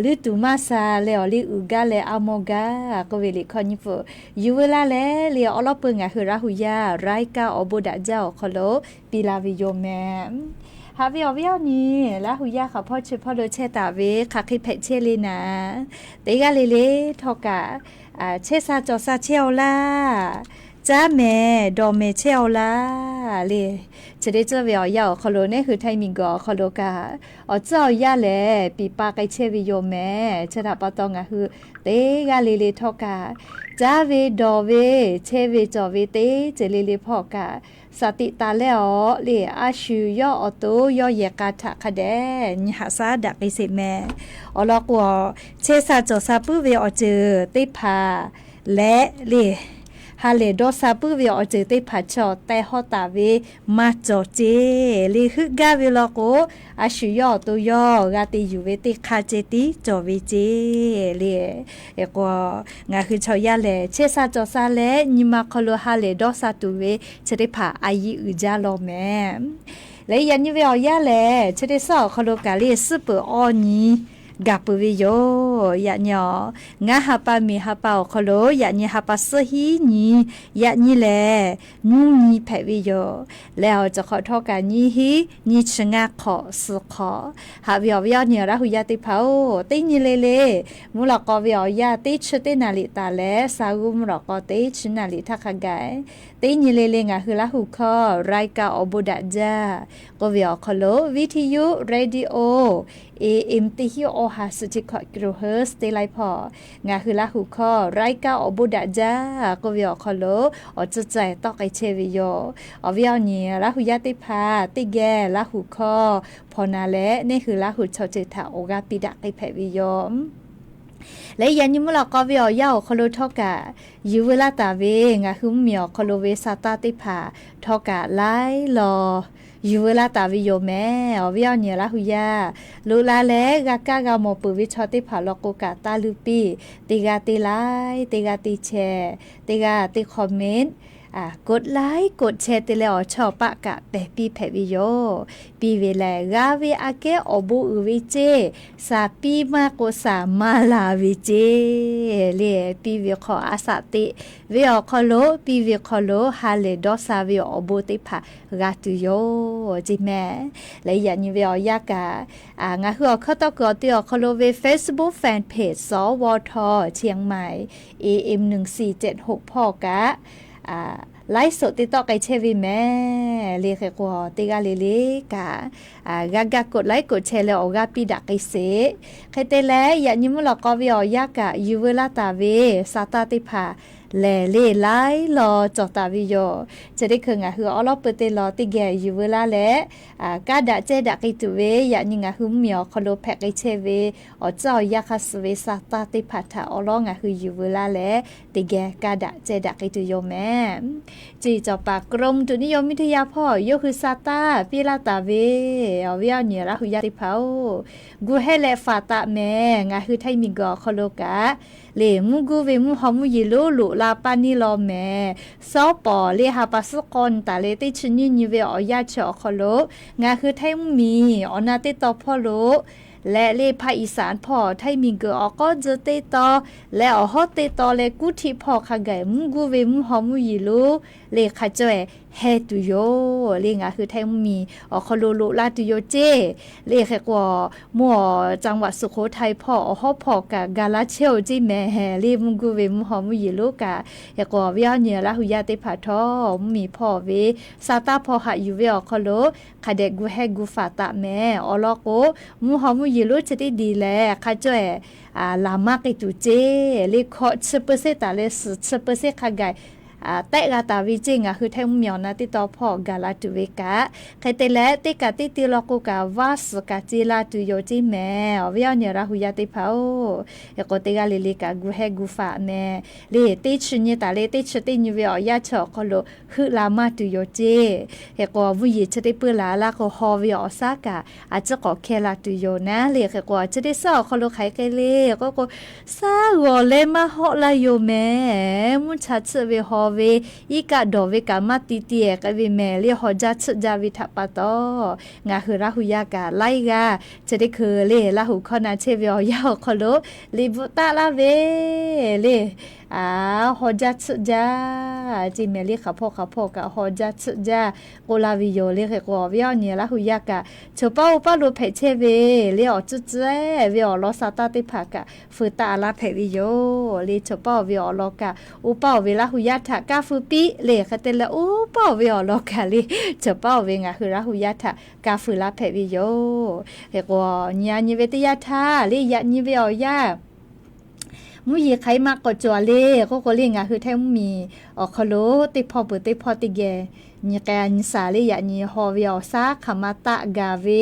leuˉ tuˬ maˇ sha leh awˬ liˇ uiˍ gaˇ leh a mawˇ gaˇ k'oˆ ve liꞈ hkawˇ nyi pfuhˍ yuˬ veu laˇ leh le, awˉ lawˉ peu ngaˬ hui Laˇ hu yaˇ รายการ awˬ bon daꞈ jaˇ awˬ hk'aw lo piˇ laˇ ve yoˬ mehˍ. Haꞈ ve awˬ viˉ awˬ nyi, Laˇ hu yaˇ hk'aˬ hpawˇ chi hpawˇ lo chehˇ taˍ ve hk'aˬ hk'e hpehꞈ chehˇ le naˍ, teˇ g'aˇ le le htawˇ kaꞈ, chehˇ sha cawˬ sha chehˇ-aw laˇ, caˉ mehˍ dawˬ mehˍ chehˇ-aw laˇ le. Chi teˇ ceuˬ ve awˬ yanˇ awˬ hk'aw lo neˇ hui Htaiˇ miˬguiˬ awˬ hk'aw lo kaꞈ, awˬ tcuhˉ awˬ yanˇ lehˬ piˍ pa k'ai chehˇ ve yoˬ mehˍ. Chi htaꞈ pa taw ngaˬ hui teˇ g'aˇ le le htawˇ kaꞈ, caˉ ve dawˬ ve, chehˇ ve cawˬ ve teˇ ceuˬ le le hpawˇ kaꞈ, saˍ tiꞈ taˍ leh awˬ le, a shu yawˇ awˬ to yawˇ yehˬ k'a htaꞈ hk'a dehꞈ nyi haꞈ shaˉ daꞈ k'ai sheˍ mehˍ. Awˬ lawn k'o, chehˇ sha cawˬ sha puiˉ ve awˬ ceuˬ teˇ hpaˍ leh le, ha lehˬ dawˇ sha puiˉ ve awˬ ceuˬ teˇ hpaˍ chaw teh hawˇ taˍ ve maˇ cawˬ ce. Le heuˆ gaˇ ve law k'o, a shu yawˇ awˬ to yawˇ g'a te yuˬ ve teˇ hk'aˇ ceh tiˉ cawˬ ve ce le. K'o, ngaˬ hui chaw yaˇ lehˬ chehˇ sha cawˬ sha leh nyi ma hk'aw lo ha lehˬ dawˇ sha tuˬ ve chi teˇ hpaˍ a yiˇ uiˍ jaˇ law mehˍ. Leh yaꞈ nyi ve awˬ yanˇ lehˬ, chi teˇ suhˉ awˬ hk'aw lo kaꞈ le suhˉ peuˬ awˇ nyi gaˬ peuˬ ve yoˬ. Yaꞈ nyi awˬ, ngaˇ ha pa miˬ ha pa awˬ hk'aw lo yaꞈ nyi ha pa suhˉ hiˉ nyi, yaꞈ nyi lehˬ nyiˇ nyi hpehꞈ ve yoˬ. Leh awˬ cawˬ hk'awꞈ htawˇ kaꞈ nyiˇ hiˉ nyi chi ngaˇ hk'awꞈ suhˍ hk'awꞈ. Haꞈ ve awˬ viˉ awˬ nyi Laˇ hu yaˇ teˇ hpaˍ-oˬ, teˇ nyi le le mvuhˇ lawꞈ k'aw ve awˬ yanˇ teˇ chi teˇ naˍ riˍ taˍ leh, sa g'uˇ mvuhˇ lawꞈ k'aw teˇ chi naˍ riˍ htaˇ hk'a gaˬ, teˇ nyi le le ngaˬ hui Laˇ hu hkawˇ รายการ awˬ bon daꞈ jaˇ k'oˆ ve awˬ hk'aw lo, viˉ htiˇ yuˇ radio AM teˇ hiˉ awˬ ha suhˍ chi hkawꞈ kilohertz teˇ laiˉ hpawˇ, ngaˬ hui Laˇ hu hkawˇ รายการ awˬ bon daꞈ jaˇ k'oˆ ve awˬ hk'aw lo awˬ tcuhˉ caiˍ tawˆ k'ai chehˇ ve yoˬ. Awˬ viˉ awˬ nyi Laˇ hu yaˇ teˇ hpaˍ teˇ geh Laˇ hu hkawˇ hpawnˬ na leh, neˇ hui Laˇ hu chaw ceuˬ htaꞈ awˬ g'aˇ piˇ daꞈ k'ai hpehꞈ ve yoˬ. Leh yaꞈ nyi mvuhˇ lawꞈ k'aw ve awˬ yanˇ awˬ hk'aw lo htawˇ kaꞈ, yuˬ veu laˇ taˍ ve ngaˬ hui mvuhˇmiˬ awˬ hk'aw lo ve sa taˇ teˇ hpaˍ htawˇ kaꞈ laiˉ law yuˬ veu laˇ taˍ ve yoˬ mehˍ. Awˬ viˉ awˬ nyi Laˇ hu yaˇ, loꞈ la leh g'a kaˇ g'a mawˬ peuˬ ve chaw teˇ hpaˍ law k'o kaꞈ, taˇ luˇ piˇ. Teˇ g'aˇ teˇ like, teˇ g'aˇ teˇ share, teˇ g'aˇ teˇ comment, กดไลค์ กดแชร์ te leh awˬ chawˇ awˬ paˆ kaꞈ pehˬ piˇ hpehꞈ ve yoˬ. Piˇ ve lehˬ g'a ve aꞈ kehˉ awˬ bon uiˍ ve ceˇ, shaˍ piˇ maˇ k'o shaˍ maˇ la ve ceˇ le. Piˇ ve hk'aw a shaꞈ teꞈ ve awˬ hk'aw lo, piˇ ve hk'aw lo ha lehˬ dawˇ sha ve awˬ bon teˇ hpaˍ g'a tuˬ yoˬ ce mehˍ. Leh yaꞈ nyi ve awˬ yanˇ kaꞈ, ngaˬ hui awˬ hkawˇ tawˇ kuiˬ awˬ te awˬ hk'aw lo ve Facebook fan page สวท เชียงใหม่ AM หนึ่งสี่เจ็ดหก hpawˇ kaꞈ ไลฟ์สด te tawˆ k'ai chehˇ ve mehˍ le. Hk'e k'o, teˇ g'aˇ le le kaꞈ g'a gaˇ กดไลค์ กดแชร์ leh awˬ g'aˇ piˇ daꞈ k'ai sheˍ. Hk'e te leh, yaꞈ nyi mvuhˇ lawꞈ k'aw ve awˬ yanˇ kaꞈ yuˬ veu laˇ taˍ ve sa taˇ teˇ hpaˍ lehˬ le laiˉ law cawˬ taˍ ve yoˬ. Chi teˇ hkui ngaˬ hui awˉ lawˉ peu te law teˇ geh yuˬ veu laˇ leh, kaˇ daꞈ cehˇ daꞈ k'ai tuˬ ve yaꞈ nyi ngaˬ hui mvuhˇmiˬ awˬ hk'aw lo hpehꞈ k'ai chehˇ ve awˬ tcuhˉ awˬ yanˇ hk'a suh ve sa taˇ teˇ hpaˍ htaꞈ awˉ lawˉ ngaˬ hui yuˬ veu laˇ leh, teˇ geh kaˇ daꞈ cehˇ daꞈ k'ai tuˬ yoˬ mehˍ. Chi cawˬ paˍ กรมอุตุนิยมวิทยา hpawˇ yawˇ hui sa taˇ piˇ laˇ taˍ ve awˬ viˉ awˬ nyi Laˇ hu yaˇ teˇ hpaˍ-oˬ, gu hehˇ leh faˍ taꞈ mehˍ. Ngaˬ hui Htaiˇ miˬguiˬ awˬ hk'aw lo kaꞈ le, mvuhˇ guˇ ve mvuhˇ haw mvuhˇ yeˬ lonˉ loꞈ la paˇ neˇ law mehˍ. Sawˉ pawˍ le ha pa suhˉ k'aw nyi taˍ leh teˇ chi nyiˇ nyi ve awˬ yanˇ chi awˬ hk'aw lo, ngaˬ hui Htaiˇ mvuhˇmiˬ awˬ na teˇ taw hpawˇ lo leh le ภาคอีสาน hpawˇ Htaiˇ miˬguiˬ awˬ k'awˉ tcuh teˇ taw leh awˬ hawˉ teˇ taw leh kuˉ htiˆ hpawˇ hk'a gaˬ mvuhˇ guˇ ve mvuhˇ haw mvuhˇ yeˬ lonˉ le hk'a caweh heh tuˬ yoˬ le. Ngaˬ hui Htaiˇ mvuhˇmiˬ awˬ hk'aw lo loꞈ la tuˬ yoˬ ceˇ le. Hk'e k'o, mvuhˇ awˬ จังหวัดสุโขทัย hpawˇ awˬ hawˉ hpawˇ kaꞈ ga laˇ chehˇ-oˬ ceˇ mehˍ le. Mvuhˇ guˇ ve mvuhˇ haw mvuhˇ yeˬ lonˉ kaꞈ. Hk'e k'o, awˬ viˉ awˬ nyi Laˇ hu yaˇ teˇ hpaˍ htawˇ, mvuhˇmiˬ hpawˇ ve sa taˇ hpawˇ haꞈ yuˬ ve awˬ hk'aw lo hk'a dehꞈ gu hehˇ gu faˍ taꞈ mehˍ. Awˬ lawn k'o, mvuhˇ haw mvuhˇ yeˬ lonˉ chi teˇ diˬ lehˬ hk'a caweh laˬ maˇ k'ai tuˬ ceˇ le. Hkawꞈ chi เปอร์เซ็นต์ taˍ leh suhˍ chi เปอร์เซ็นต์ hk'a gaˬ tehˆ g'a taˍ ve ceˇ. Ngaˬ hui Htaiˇ mvuhˇmiˬ awˬ na teˇ taw hpawˇ gaˬ la tuˬ ve kaꞈ, hk'e te leh teˇ kaꞈ teˇ te law k'o kaꞈ vaˇ suhˍ kaꞈ ce la tuˬ yoˬ ceˇ mehˍ. Awˬ viˉ awˬ nyi Laˇ hu yaˇ teˇ hpaˍ-oˬ, hk'e k'o teˇ g'aˇ le le kaꞈ gu hehˇ gu faꞈ mehˍ le. Teˇ chi nyi taˍ le teˇ chi teˇ nyi ve awˬ yanˇ chi awˬ hk'aw lo heuˆ la maˇ tuˬ yoˬ ceˇ. Hk'e k'o, mvuhˇ yeˬ chi teˇ peuˇ laˬ laˇ k'o, haw ve awˬ shaˉ kaꞈ a ciˉ k'awꞈ hkeh la tuˬ yoˬ naˉ le. Hk'e k'o, chi teˇ suhˉ awˬ hk'aw lo hk'aˬ hk'e le k'oˆ k'o, shaˉ g'awˬ leh maˇ hawˆ laˇ yoˬ mehˍ. Mvuhˇ cha tsuhˆ ve haw ve, iˉ kaˆ dawˬ ve kaꞈ maˇ ti ti k'ai ve mehˍ le. Haw jaˇ tsuhˆ jaˇ ve htaꞈ pa taw, ngaˬ hui Laˇ hu yaˇ kaꞈ laiˉ g'aˇ chi teˇ hkui le Laˇ hu hkawˇ na chehˇ ve awˬ yanˇ awˬ hk'aw lo liꞈ bvuhꞈ taˆ laˇ ve le, haw jaˇ tsuhˆ jaˇ ceˇ mehˍ le. Hk'aˬ hpawˇ hk'aˬ hpawˇ kaꞈ haw jaˇ tsuhˆ jaˇ k'oˆ laˇ ve yoˬ le. Hk'e k'o, awˬ viˉ awˬ nyi Laˇ hu yaˇ kaꞈ, choˬ paˉ oˇ paˉ lo hpehꞈ chehˇ ve le, awˬ tcuhˉ tcuhˉ ve awˬ lawn sa taˇ teˇ hpaˍ kaꞈ feu taˆ laˇ hpehꞈ ve yoˬ le. Choˬ paˉ oˬ ve awˬ lawn kaꞈ, oˇ paˉ oˬ ve Laˇ hu yaˇ htaꞈ kaˇ feu piˇ le. Hk'e te leh, oˇ paˉ oˬ ve awˬ lawn kaꞈ le, choˬ paˉ oˬ ve ngaˬ hui Laˇ hu yaˇ htaꞈ kaˇ feu laˇ hpehꞈ ve yoˬ. Hk'e k'o, nyi a nyi ve teˇ yanˇ htaˇ le, yaꞈ nyi ve awˬ yanˇ mvuhˇ yeˬ hk'aˬ hk'e maˇ k'awꞈ cawˬ le k'oˆ k'o le, ngaˬ hui Htaiˇ mvuhˇmiˬ awˬ hk'aw lo teˇ hpawˇ peuˬ teˇ hpawˇ teˇ geh nyi k'ai nyi shaˍ le. Yaꞈ nyi haw ve awˬ shaˉ hk'aˬ ma taˆ gaˬ ve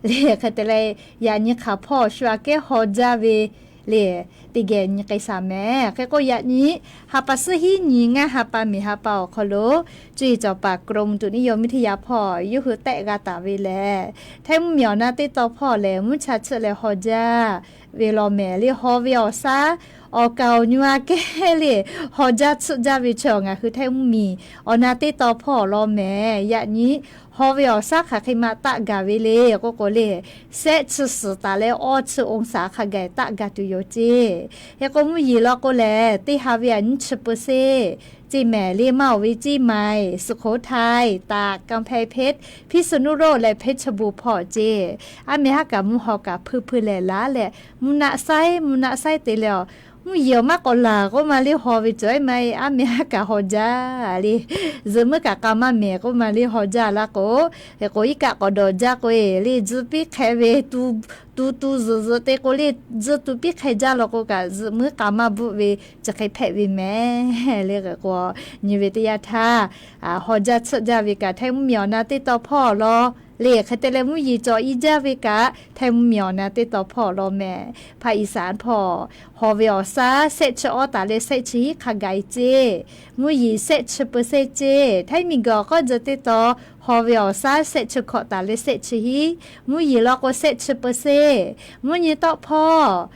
le. Hk'e te leh, yaꞈ nyi hk'aˬ hpawˇ shu aꞈ kehˉ haw jaˇ ve le, teˇ geh nyi k'ai shaˍ mehˍ. Hk'e k'o, yaꞈ nyi ha pa suhˉ hiˉ nyi ngaˇ ha pa miˬ ha pa awˬ hk'aw lo, cuˇ yiˍ cawˬ paˍ กรมอุตุนิยมวิทยา hpawˇ yawˇ hui tehˆ g'a taˍ ve lehˬ, Htaiˇ mvuhˇmiˬ awˬ na teˇ taw hpawˇ lehˬ, mvuhˇ cha tsuhˆ leh haw jaˇ ve law mehˍ le. Haw ve awˬ shaˉ awˬ kaˍ awˬ nyi aꞈ kehˉ le, haw jaˇ tsuhˆ jaˇ ve chaw ngaˬ hui Htaiˇ mvuhˇmiˬ awˬ na teˇ taw hpawˇ awˬ lawn mehˍ. Yaꞈ nyi haw ve awˬ shaˉ hk'aˬ hk'e ma taˆ gaˬ ve le k'oˆ k'o le, shehˆ chi suhˍ taˍ leh awˇ chi องศา hk'a gaˬ taˆ gaˬ tuˬ yoˬ ceˇ. Hk'e k'o, mvuhˇ yeˬ law k'o lehˬ, teˇ ha ve aꞈ nyiˇ chi เปอร์เซ็นต์ ceˇ mehˍ le. Maˇ oˬ ve เชียงใหม่ สุโขทัย ตาก กำแพงเพชร พิษณุโลก leh เพชรบูรณ์ hpawˇ ceˇ. Aˉ meh haˉ kaꞈ mvuhˇ haw kaꞈ hpui hpui lehˬ laˉ leh, mvuhˇ naˆ saiˉ mvuhˇ naˆ saiˉ te leh, mvuhˇ yeˬ awˬ maˇ k'awꞈ laˬ k'oˆ ma le, haw ve cawˬ e maˇ e, aˉ meh haˉ kaꞈ haw jaˇ le. Zuhꞈ muiˉ kaꞈ k'a maˇ mehˍ k'oˆ ma le, haw jaˇ laˇ k'o, hk'e k'o, iˉ kaˆ k'awꞈ dawˬ jaˇ k'o e le, tzuh piˇ hk'e ve, tu tu zuhꞈ zuhꞈ te k'o le, tzuh tu piˇ hk'e jaˇ law k'o kaꞈ, zuhꞈ muiˉ k'a maˇ bvuhˆ ve chi hk'e hpehꞈ ve mehˍ le. Hk'e k'o, nyi ve teˇ yanˇ htaˇ, haw jaˇ tsuhˆ jaˇ ve kaꞈ Htaiˇ mvuhˇmiˬ awˬ na teˇ taw hpawˇ awˬ lawn le. Hk'e te leh, mvuhˇ yeˬ cawˬ i jaˇ ve kaꞈ Htaiˇ mvuhˇmiˬ awˬ na teˇ taw hpawˇ awˬ lawn mehˍ. ภาคอีสาน hpawˇ haw ve awˬ shaˉ shehˆ chi awˇ taˍ leh shehˆ chi hiˉ hk'a gaˬ e ceˇ. Mvuhˇ yeˬ shehˆ chi เปอร์เซ็นต์ ceˇ. Htaiˇ miˬguiˬ awˬ k'awˇ jeh teˇ taw haw ve awˬ shaˉ shehˆ chi hkawꞈ taˍ leh shehˆ chi hiˉ, mvuhˇ yeˬ law k'o shehˆ chi เปอร์เซ็นต์. Mvuhˇ nyi tawˆ hpawˇ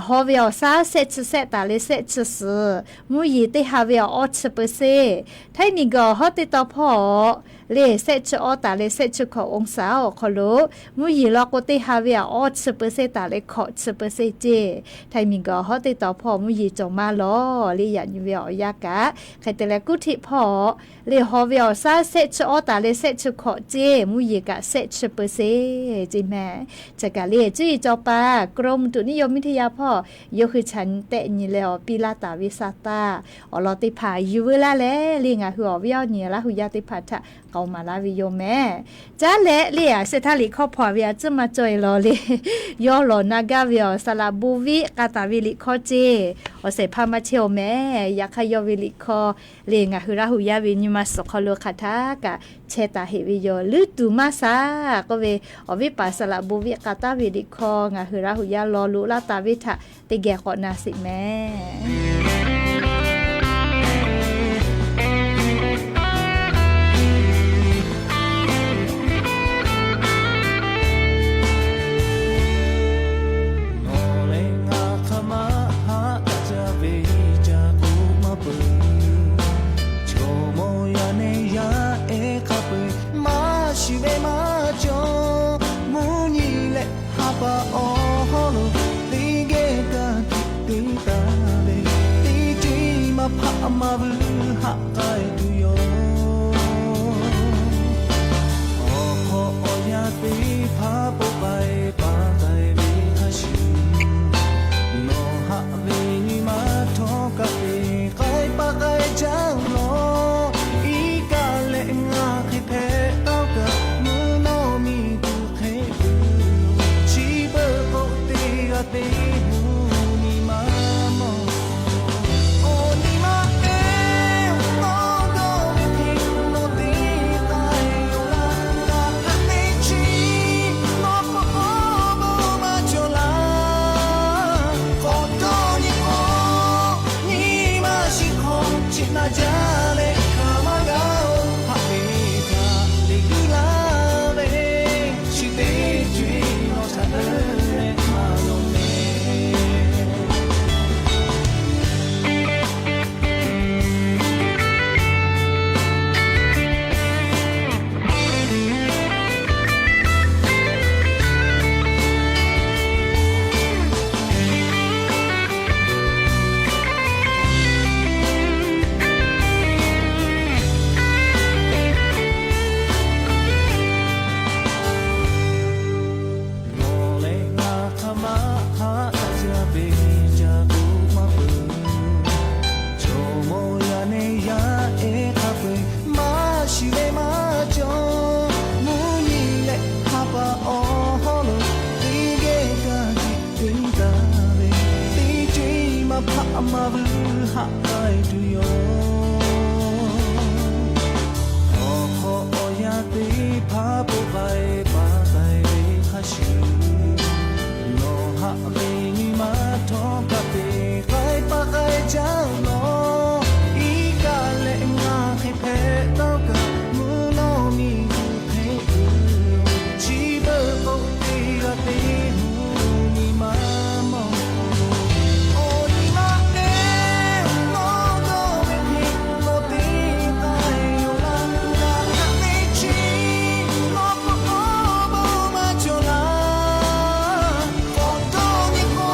haw ve awˬ shaˉ shehˆ chi shehˆ taˍ leh shehˆ chi suhˍ, mvuhˇ yeˬ teˇ ha ve awˬ awˇ chi เปอร์เซ็นต์. Htaiˇ miˬguiˬ awˬ hawˉ teˇ taw hpawˇ le shehˆ chi awˇ taˍ leh shehˆ chi hkawꞈ องศา awˬ hk'aw lo, mvuhˇ yeˬ law k'o teˇ ha ve awˬ awˇ chi เปอร์เซ็นต์ taˍ leh hkawꞈ chi เปอร์เซ็นต์ ceˇ. Htaiˇ miˬguiˬ awˬ hawˉ teˇ taw hpawˇ mvuhˇ yeˬ cawˬ maˇ lawˬ le. Yaꞈ nyi ve awˬ yanˇ kaꞈ hk'e te leh, กรุงเทพ hpawˇ le haw ve awˬ shaˉ shehˆ chi awˇ taˍ leh shehˆ chi hkawꞈ ceˇ. Mvuhˇ yeˬ kaꞈ shehˆ chi เปอร์เซ็นต์ ceˇ mehˍ. Chi kaꞈ le, cuˇ yiˍ cawˬ paˍ กรมอุตุนิยมวิทยา hpawˇ yawˇ hui chaꞈ nyi tehˆ nyi leh awˬ piˇ laˇ taˍ ve sa taˇ awˬ lawn teˇ hpaˍ yuˬ veu laˇ leh le, ngaˬ hui awˬ viˉ awˬ nyi Laˇ hu yaˇ teˇ hpaˍ htaꞈ k'aoˍ maˍ laˇ ve yoˬ mehˍ. Caˉ leh le, a shehˆ htaˇ liꞈ hkawˇ hpaw ve a ciˉ maˇ cawˬ e law le. Yawˇ lawˬ na gaˇ ve awˬ saˍ laꞈ bon viˆ k'a taˍ ve liꞈ hkawˇ ceˇ. Awˬ shehˍ hpaˇ maˇ chehˇ oˬ mehˍ. Yaꞈ hk'aˇ yawˇ ve liꞈ hkawˇ le, ngaˬ hui Laˇ hu yaˇ ve nyi ma suhˍ hk'aw lo hk'aˬ htaˇ kaꞈ chehˇ taˍ heꞈ ve yoˬ. Luˇ tuˬ maˇ shaˍ k'oˆ ve, awˬ viˉ paˍ saˍ laꞈ bon viˆ k'a taˍ ve liꞈ hkawˇ ngaˬ hui Laˇ hu yaˇ law loꞈ laˇ taˍ ve htaꞈ teˇ geh k'awꞈ na sheˍ mehˍ. Nawˬ leh ngaˬ hk'aˬ ma haꞈ taˆ jaˇ ve ca k'oˆ maˇ peuˬ. Chaw mawˇ yaˇ nehˬ yaˇ ehˉ hk'a peu-eˬ maˇ shiˍ ve maˇ cawˬ. Mvuhˇ nyi leh ha pa awˬ hawˉ lo teˇ geh kaꞈ tiꞈ te taˍ ve, teˇ ceuˬ maˇ hpaˆ maˇ vuiˬ haꞈ k'ai tuˬ yoˬ. Awˬ hk'aw awˬ yanˇ teˇ hpaˍ poˆ k'ai paˍ k'ai ve hk'a shuˍ, nawˬ haꞈ ve nyi ma htawˇ kaꞈ te k'ai paˍ k'ai jaˇ lawˬ. Iˉ kaˆ leh ngaˬ hk'e hpehꞈ taˇ kaꞈ, mvuhˇ nawˇ miˬ guiˬ hk'e tuˬ, chi beuꞈ k'oˆ teˇ g'aˇ te mvuhˇ nyi ma mawˬ. Awˬ nyi ma te jaˇ leh hk'aˬ ma g'a-oˬ, haꞈ ve htaꞈ liꞈ guiˇ laˇ ve, chi teˇ co-e nawˬ htaꞈ leuˉ leh maˇ lawˬ meh. Nawˬ leh ngaˬ hk'aˬ ma htaꞈ ca ve ca k'oˆ maˇ peuˬ. Jawˇmawˇ yaˇ nehˬ yaˇ ehˉ hk'a peu-eˬ maˇ shiˍ leh maˇ cawˬ. Mvuhˇ nyi leh ha pa awˬ hawˉ lo teˇ geh ka tiꞈ te taˍ ve, teˇ co-e maˇ hpaˆ maˇ vuiˬ haꞈ k'ai tuˬ yoˬ. Awˬ hk'aw awˬ yanˇ teˇ hpaˍ poˆ k'ai pa k'ai ve hk'a shuˍ, nawˬ haꞈ ve nyi ma htawˇ kaꞈ te k'ai pa k'ai jaˇ nawˬ. Iˉ kaˆ leh ngaˬ hk'e hpehꞈ tawˇ kaꞈ, mvuhˇ naw miˬguiˬ hk'e uiˍ chi beuꞈ k'oˆ teˇ g'aˇ teˇ hu nyi ma mawˬ. Awˬ nyi ma te nawˬ dawˇ ve hk'e, nawˬ te k'ai yoˬ laˇ. Ngaˬ hk'aˬ ve chi nawˬ k'awꞈ k'awꞈ maˇ cawˬ laˇ. K'awꞈ dawˇ nyi k'o,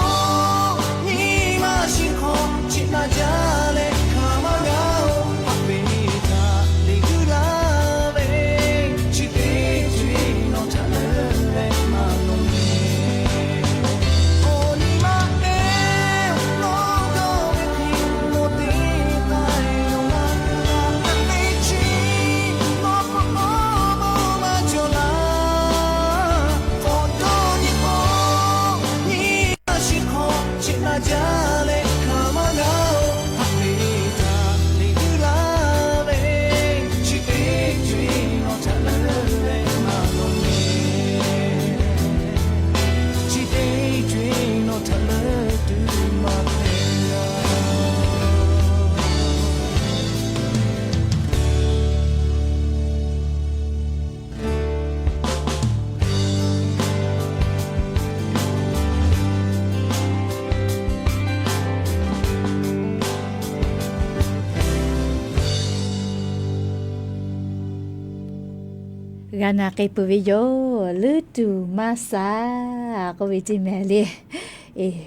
nyi ma shiˍ hk'aw chi na jaˇ leh hk'aˬ ma g'a-oˬ, haꞈ ve htaꞈ liꞈ guiˇ laˇ ve, chi teˇ co-e nawˬ htaꞈ leuˉ leh maˇ lawˬ meh. Awˬ nyi ma te nawˬ dawˇ ve hk'e, nawˬ te k'ai yoˬ laˇ. Ngaˬ hk'aˬ ve chi nawˬ k'awꞈ k'awꞈ maˇ cawˬ laˇ. K'awꞈ dawˇ nyi k'o, nyi ma shiˍ hk'aw chi na jaˇ leh hk'aˬ ma g'a-oˬ, haꞈ ve htaꞈ liꞈ guiˇ laˇ ve, chi teˇ co-e nawˬ htaꞈ leuˉ leh maˇ lawˬ meh. Chi teˇ co-e nawˬ htaꞈ leuˉ tuˬ maˇ hpehꞈ. G'a na k'ai peuˬ ve yoˬ. Leuˉ tuˬ maˇ sha k'oˆ ve ceˇ mehˍ le.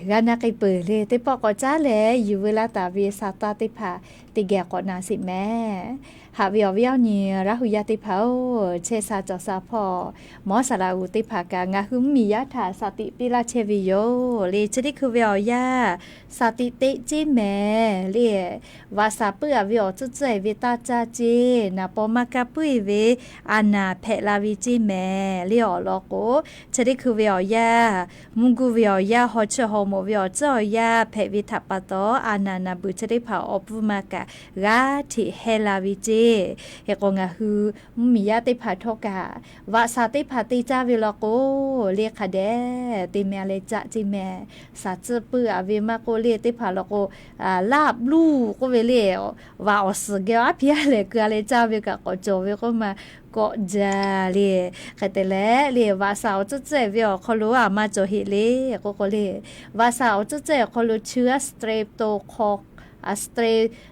G'a na k'ai peuˬ le. Teˇ pawˆ k'awꞈ caˉ leh yuˬ veu laˇ taˍ ve sa taˇ teˇ hpaˍ teˇ geh k'awꞈ na sheˍ mehˍ. Haꞈ ve awˬ viˉ awˬ nyi Laˇ hu yaˇ teˇ hpaˍ-oˬ, chehˇ sha cawˬ sha hpawˇ mawˇ saˍ laꞈ g'uˬ teˇ hpaˍ kaꞈ ngaˬ hui mvuhˇmiˬ yaˇ htaꞈ saˍ tiꞈ piˇ laˇ chehˇ ve yoˬ le. Chi teˇ hkui ve awˬ yanˇ saˍ tiꞈ teꞈ ceˇ mehˍ le. Vaꞈ shaˍ puiˉ-a ve awˬ tcuhˉ tcuhˉ-e ve taˇ caˇ ceˇ. Naˍ paw maˇ kaˇ puiˉ-e ve a naˍ hpehꞈ la ve ceˇ mehˍ le. Awˬ lawn k'o, chi teˇ hkui ve awˬ yanˇ, mvuhˇ guˇ ve awˬ yanˇ, haw cheuˇ haw mawꞈ ve awˬ tcuhˉ awˬ yanˇ hpehꞈ ve htaꞈ pa taw, a naˍ naˍ beuˬ chi teˇ hpaˍ awˬ pfuhˇ ma kaꞈ g'aˇ hteꞈ heh la ve ceˇ. Hk'e k'o ngaˬ hui mvuhˇmiˬ yaˇ teˇ hpaˍ htawˇ kaꞈ, vaꞈ shaˍ teˇ hpaˍ te caˇ ve law k'o, le hk'a dehꞈ te meh leh caˇ ceˇ mehˍ. Shaˍ tcuhˉ puiˉ-a ve maˇ k'oˆ le teˇ hpaˍ law k'o, laˇ bluˇ k'oˆ ve le, vaꞈ awˬ suhˍ geh aˉ hpiˇ aˉ lehˬ keu-a leh caˇ ve kaꞈ k'awꞈ cawˬ ve k'oˆ ma k'awꞈ jaˇ le. Hk'e te leh le, vaꞈ shaˍ awˬ tcuhˉ tcuhˉ-e ve awˬ hk'aw lo a maˇ cawˬ heˆ le k'oˆ k'o le, vaꞈ shaˍ awˬ tcuhˉ tcuhˉ-e awˬ hk'aw lo chi g'aˇ strepto,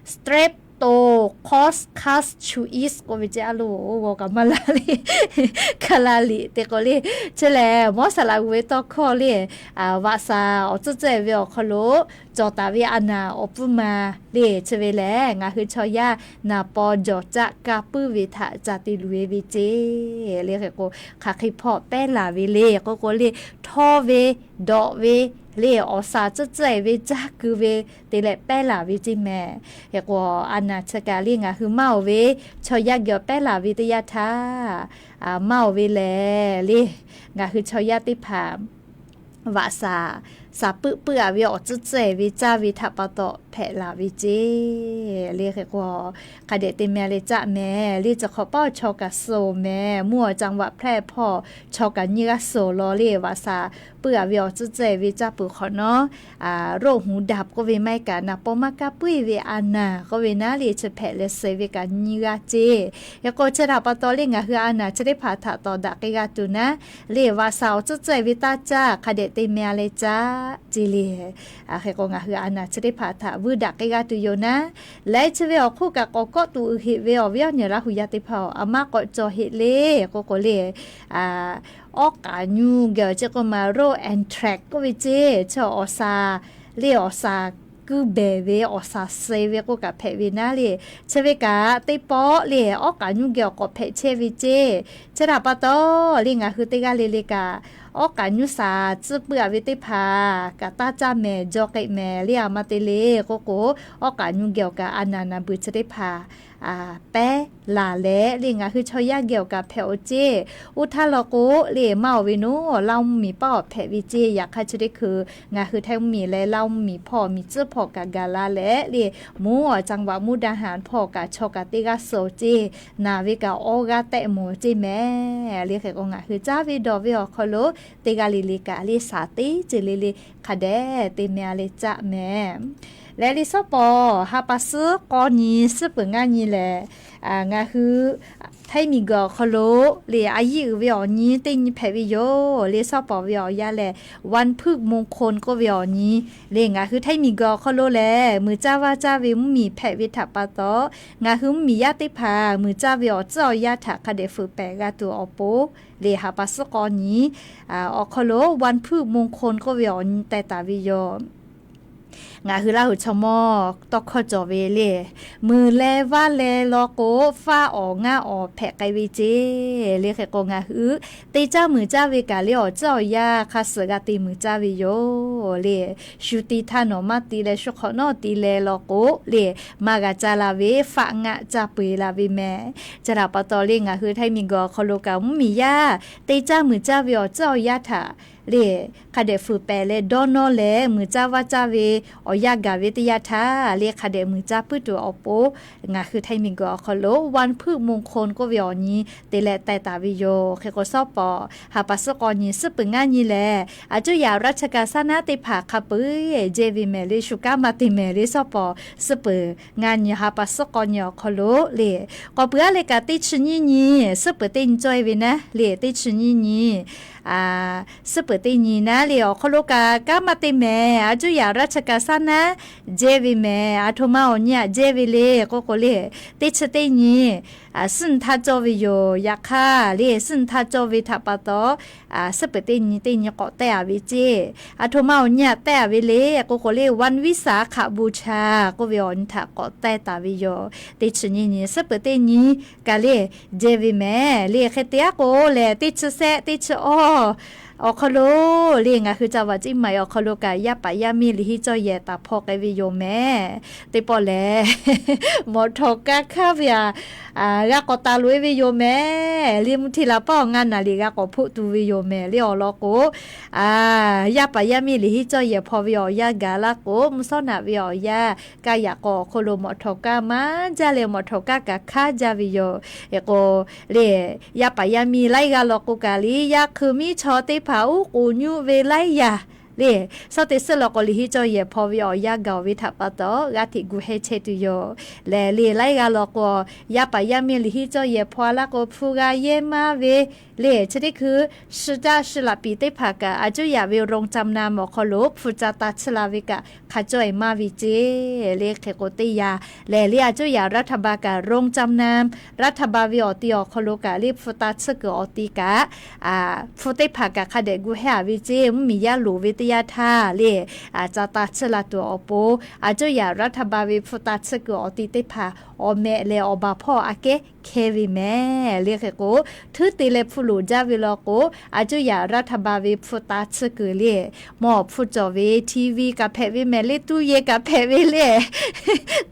strep streptococcus psoriasis k'oˆ ve ceˇ a lo, g'aw kaꞈ maˇ la le. Hk'a la liꞈ te k'o le, chi lehˬ mawˇ saˍ laꞈ g'uˬ ve tawˇ hkawˇ le, vaꞈ shaˍ awˬ tcuhˉ tcuhˉ-e ve awˬ hk'aw lo cawˬ taˍ ve a naˍ awˬ pfuhˇ ma le, chi ve lehˬ ngaˬ hui chaw yaˇ naˍ paw jawˬ caˆ ka puiˉ ve htaꞈ ca te luˬ-e ve ceˇ le. Hk'e k'o, hk'aˬ hk'e hpawˇ pehˉ laˬ ve le k'oˆ k'o le, htawˇ ve, dawꞈ ve le, awˬ shaˍ tcuhˉ tcuhˉ-e ve caˇ keu ve te leh pehˉ laˬ ve ceˇ mehˍ. Hk'e k'o, a naˍ chi kaꞈ le ngaˬ hui maˇ oˬ ve chaw yaˇ geh awˬ pehˉ laˬ ve teˇ yanˇ htaˇ, maˇ oˬ ve lehˬ le, ngaˬ hui chaw yaˇ teˇ hpaˍ vaꞈ shaˍ, shaˍ puiˆ puiˆ-a ve awˬ tcuhˉ tcuhˉ-e ve caˇ ve htaꞈ pa taw hpehꞈ laˬ ve ceˇ. Le hk'e k'o, hk'a dehꞈ te meh le caˆ mehˍ le, chi hk'awꞈ paˉ awˬ chaw kaꞈ suh-oˬ mehˍ, mvuhˇ awˬ จังหวัดแพร่ hpawˇ chaw kaꞈ nyiˇ g'aˇ suh-oˬ law le, vaꞈ shaˍ puiˉ-a ve awˬ tcuhˉ tcuhˉ-e ve caˇ peuˬ hk'awꞈ nawˉ, โรคหูดับ k'oˆ ve maˇ heˆ kaꞈ น้ำเต้าหมาก puiˉ-e ve a naˬ k'oˆ ve naˉ le, chi hpehꞈ leh suh ve kaꞈ nyiˇ g'aˇ ceˇ. Hk'e k'o chi htaꞈ pa taw le ngaˬ hui a naˬ chi teˇ hpaˍ htaꞈ tawˍ daꞈ k'ai g'a tuˬ naˉ le, vaꞈ shaˍ awˬ tcuhˉ tcuhˉ-e ve taˇ caˇ hk'a dehꞈ te meh le caˆ ceˇ le. Hk'e k'o ngaˬ hui a naˬ chi teˇ hpaˍ htaꞈ vuiˇ daꞈ k'ai g'a tuˬ yoˬ naˉ, leh chi ve awˬ hk'oˆ kaꞈ k'awꞈ kawˆ tuˬ uiˍ heꞈ ve awˬ viˉ awˬ nyi Laˇ hu yaˇ teˇ hpaˍ-oˬ, a maˇ k'awꞈ cawˬ heˆ le. K'o k'o le, awˉ k'aꞈ nyuˇ geh awˬ ceˇ k'oˆ ma โรคแอนแทรกซ์ k'oˆ ve ceˇ, chi awˬ shaˍ le, awˬ shaˍ kuiˇ behˬ ve awˬ shaˍ suh ve k'oˆ kaꞈ hpehꞈ ve naˉ le. Chi ve kaꞈ teˇ pawˆ le awˉ k'aꞈ nyuˇ geh awˬ k'awꞈ hpehꞈ chehˇ ve ceˇ. Chi htaꞈ pa taw le ngaˬ hui teˇ g'aˇ le le kaꞈ awˉ k'aꞈ nyuˇ shaˍ tcuhˉ puiˉ-a ve teˇ hpaˍ kaꞈ taˇ caˇ mehˍ, jaw k'ai mehˍ le, a maˇ te le. K'o k'o awˉ k'aꞈ nyuˇ geh awˬ kaꞈ a naˬ naˬ beuˬ chi teˇ hpaˍ pehˉ laˬ leh le ngaˬ hui chaw yaˇ geh awˬ kaꞈ hpehꞈ-oˬ ceˇ. Oˇ htaˇ law k'o le maˇ-oˬ ve naˉ, Laˇ mvuhˇmiˬ paˇ awˬ hpehꞈ ve ceˇ. Yaꞈ hk'aˇ chi teˇ hkui ngaˬ hui Htaiˇ mvuhˇmiˬ leh Laˇ mvuhˇmiˬ hpawˇ miˬ tcuhˉ hpawˇ kaꞈ gaˬ la leh le, mvuhˇ awˬ จังหวัด มุกดาหาร hpawˇ kaꞈ chaw kaꞈ teˇ g'aˇ suh-oˬ ceˇ. Naˬ ve kaꞈ awˇ g'aˇ tehˆ mawˬ ceˇ mehˍ. Le hk'e k'o ngaˬ hui caˇ ve dawˬ ve awˬ hk'aw lo teˇ g'aˇ le le kaꞈ le shaˍ teˇ ceuˬ le le hk'a dehꞈ te meh-a le caˆ mehˍ. Leh le shawˉ pawˍ ha pa suhˉ k'awˇ nyi suhˉ peuˬ ngaˇ nyi lehˬ, ngaˬ hui Htaiˇ miˬguiˬ awˬ hk'aw lo le a yiˇ uiˍ ve awˬ nyi teˇ nyi hpehꞈ ve yoˬ. Le shawˉ pawˍ ve awˬ yanˇ lehˬ วันพฤกษ์มงคล k'oˆ ve awˬ nyi le ngaˬ hui Htaiˇ miˬguiˬ awˬ hk'aw lo lehˬ muiˬ caˇ vaˇ caˇ ve mvuhˇmiˬ hpehꞈ ve htaꞈ pa taw, ngaˬ hui mvuhˇmiˬ yaˇ teˇ hpaˍ muiˬ caˇ ve awˬ tcuhˉ awˬ yanˇ htaꞈ hk'a dehꞈ fuiˍ pehˍ g'a tuˬ awˬ pon le ha pa suhˉ k'awˇ nyi awˬ hk'aw lo วันพฤกษ์มงคล k'oˆ ve awˬ nyi teh taˍ ve yoˬ. Ngaˬ hui Laˇ hu chaw mawˇ tawˇ hkawˇ cawˬ ve le, muiˬ leh vaˇ leh law k'o faˆ awˬ ngaˇ awˬ hpehꞈ k'ai ve ceˇ. Le hk'e k'o ngaˬ hui teˇ caˇ muiˬ caˇ ve kaꞈ le awˬ tcuhˉ awˬ yanˇ hk'a suhˍ g'a te muiˬ caˇ ve yoˬ le. Shu ti htaˇ nawˬ maˇ ti leh shu hk'awꞈ nawˉ ti leh law k'o le maˇ g'a caˇ la ve faˆ ngaˆ caˇ peu-eˬ la ve mehˍ. Chi htaꞈ pa taw le ngaˬ hui Htaiˇ miˬguiˬ awˬ hk'aw lo kaꞈ mvuhˇmiˬ yaˇ teˇ caˇ muiˬ caˇ ve awˬ tcuhˉ awˬ yanˇ htaꞈ le hk'a dehꞈ fuiˍ pehˍ leh dawˇ nawˇ leh muiˬ caˇ vaˇ caˇ ve awˬ yanˇ gaˬ ve teˇ yanˇ htaˇ le hk'a dehꞈ muiˬ caˇ puiˉ tuˬ awˬ pon ngaˬ hui Htaiˇ miˬguiˬ awˬ hk'aw lo วันพฤกษ์มงคล k'oˆ ve awˬ nyi te leh teh taˍ ve yoˬ. Hk'e k'o shawˉ pawˍ ha pa suhˉ k'awˇ nyi suhˉ peuˬ ngaˇ nyi lehˬ, aˬ cuˇ yaꞈ ราชการ saˉ naˉ teˇ hpaˍ hk'a peu-eˬ jehˇ ve mehˍ le, shu kanˉ maˇ te mehˍ le. Shawˉ pawˍ suhˉ peuˬ ngaˇ nyi ha pa suhˉ k'awˇ nyi awˬ hk'aw lo le k'awꞈ peuˬ-a le kaꞈ teˇ chi nyiˇ nyi suhˉ peuˬ teˇ nyi cawˇ-e ve naˉ le, teˇ chi nyiˇ nyi suhˉ peuˬ teˇ nyi naˉ le awˬ hk'aw lo kaꞈ kanˉ maˇ te mehˍ. Aˬ cuˇ yaꞈ ราชการ saˉ naˉ jehˇ ve mehˍ. Aˬ htoꞈ ma awˬ nyi aꞈ jehˇ ve le k'oˆ k'o le, teˇ chi teˇ nyi suhˉ nyi htaˇ cawˇ ve yoˬ. Yaꞈ hk'aˇ le suhˉ nyi htaˇ cawˇ ve htaꞈ pa taw suhˉ peuˬ teˇ nyi teˇ nyi k'awꞈ teh-a ve ceˇ. Aˬ htoꞈ ma awˬ nyi aꞈ teh-a ve le k'oˆ k'o le วันวิสาขบูชา k'oˆ ve awˬ nyi htaꞈ k'awꞈ teh taˍ ve yoˬ. Teˇ chi nyiˇ nyi suhˉ peuˬ teˇ nyi kaꞈ le jehˇ ve mehˍ le. Hk'e te-a k'o lehˬ teˇ chi sehˆ teˇ chi awˇ awˬ hk'aw lo le ngaˬ hui จังหวัดเชียงใหม่ awˬ hk'aw lo kaꞈ yaˇ paˍ yaˇ miˇ liꞈ henˇ cawˇ yehˬ taˍ hpawˇ k'ai ve yoˬ mehˍ. Teˇ pawˆ lehˬ mawꞈ htawˍ kaˇ hkanˇ ve aꞈ g'a k'awꞈ taˍ loꞈ-e ve yoˬ mehˍ. Le mvuhˇ hteˇ la paˉ awˬ ngaˇ naˍ liꞈ g'a k'awꞈ hpoˆ tu ve yoˬ mehˍ. Le awˬ lawn k'o yaˇ paˍ yaˇ miˇ liꞈ henˇ cawˇ yehˬ hpawˇ ve awˬ yanˇ gaˬ laˇ k'o, mvuhˇ shawˉ naꞈ ve awˬ yanˇ kaˇ yaꞈ k'aw awˬ hk'aw lo mawꞈ htawˍ kaˇ maˇ jaˇ leh mawꞈ htawˍ kaˇ kaꞈ hkanˉ jaˇ ve yoˬ. Hk'e k'o le yaˇ paˍ yaˇ miˇ laiˉ g'aˇ law k'o kaꞈ le yaˇ hkui miˇ chaw teˇ hpaˍ uˉ k'oˍ nyuˆ ve laiˉ yaˇ le shaw teˇ suhˉ law k'o liꞈ henˇ cawˇ yehˬ hpawˇ ve awˬ yanˇ gaˬ-oˬ ve htaꞈ pa taw g'aˇ hteꞈ gu heh chehˇ tuˬ yoˬ. Lehˬ le laiˉ g'aˇ law k'o yaˇ paˍ yaˇ miˇ liꞈ henˇ cawˇ yehˬ hpawˇ-a laˇ k'o hpu g'a yehˇ maˇ ve le chi teˇ hkui 市政 市政府 teˇ hpaˍ kaꞈ aˬ cuˇ yaꞈ ve โรงจำนำ awˬ hk'aw lo hpu ca ta tsuhˇ la ve kaꞈ hk'a cawˇ-e maˇ ve ceˇ. Le hk'e k'o teˇ yanˇ lehˬ le aˬ cuˇ yaꞈ รัฐบาล kaꞈ โรงจำนำ รัฐบาล ve awˬ ti awˬ hk'aw lo kaꞈ le hpu ta tsuhˇ kuiˬ awˬ ti kaꞈ hpu teˇ hpaˍ kaꞈ hk'a dehꞈ gu heh-a ve ceˇ. Mvuhˇmiˬ yaˇ loˍ ve teˇ yanˇ htaˇ le ca ta tsuhˇ la tuˬ awˬ pon aˬ cuˇ yaꞈ รัฐบาล ve hpu ta tsuhˇ kuiˬ awˬ ti teˇ hpaˍ awˬ meh leh awˬ baˬ hpawˇ aꞈ kehˉ hkehˇ ve mehˍ. Le hk'e k'o htuˉ te leh hpu loˍ jaˇ ve law k'o aˬ cuˇ yaꞈ รัฐบาล ve hpu ta tsuhˇ kuiˬ le mawˬ hpu cawˬ ve TV kaꞈ hpehꞈ ve mehˍ le, ตู้เย็น kaꞈ hpehꞈ ve le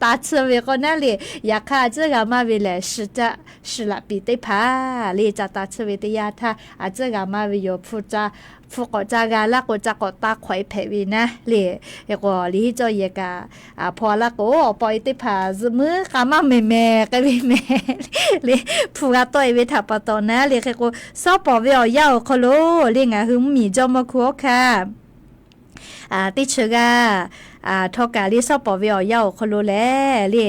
ta tsuhˇ ve k'o naˉ le. Yaꞈ hk'aˇ aˬ cuˇ g'a maˇ ve lehˬ 市政 市政府 teˇ hpaˍ le ca ta tsuhˇ ve teˇ yanˇ htaˇ aˬ cuˇ g'a maˇ ve yoˬ. Hpu ca hpu k'awꞈ ca g'a laˇ k'o, ca k'awꞈ taˇ hk'awꞈ e hpehꞈ ve naˉ le. Hk'e k'o, liꞈ henˇ cawˇ yehˬ kaꞈ hpaw laˇ k'o, awˬ pa e teˇ hpaˍ zuhꞈ muiˉ k'a maˇ mehˍ mehˍ k'ai ve mehˍ le. Hpu g'a tawˆ e ve htaꞈ pa taw naˉ le. Hk'e k'o, sawˉ pawˍ ve awˬ yanˇ awˬ hk'aw lo le, ngaˬ hui mvuhˇmiˬ jawˇmawˇ hku awˉ hkanˇ teˇ chi g'aˇ htawˇ kaꞈ le, sawˉ pawˍ ve awˬ yanˇ awˬ hk'aw lo lehˬ le,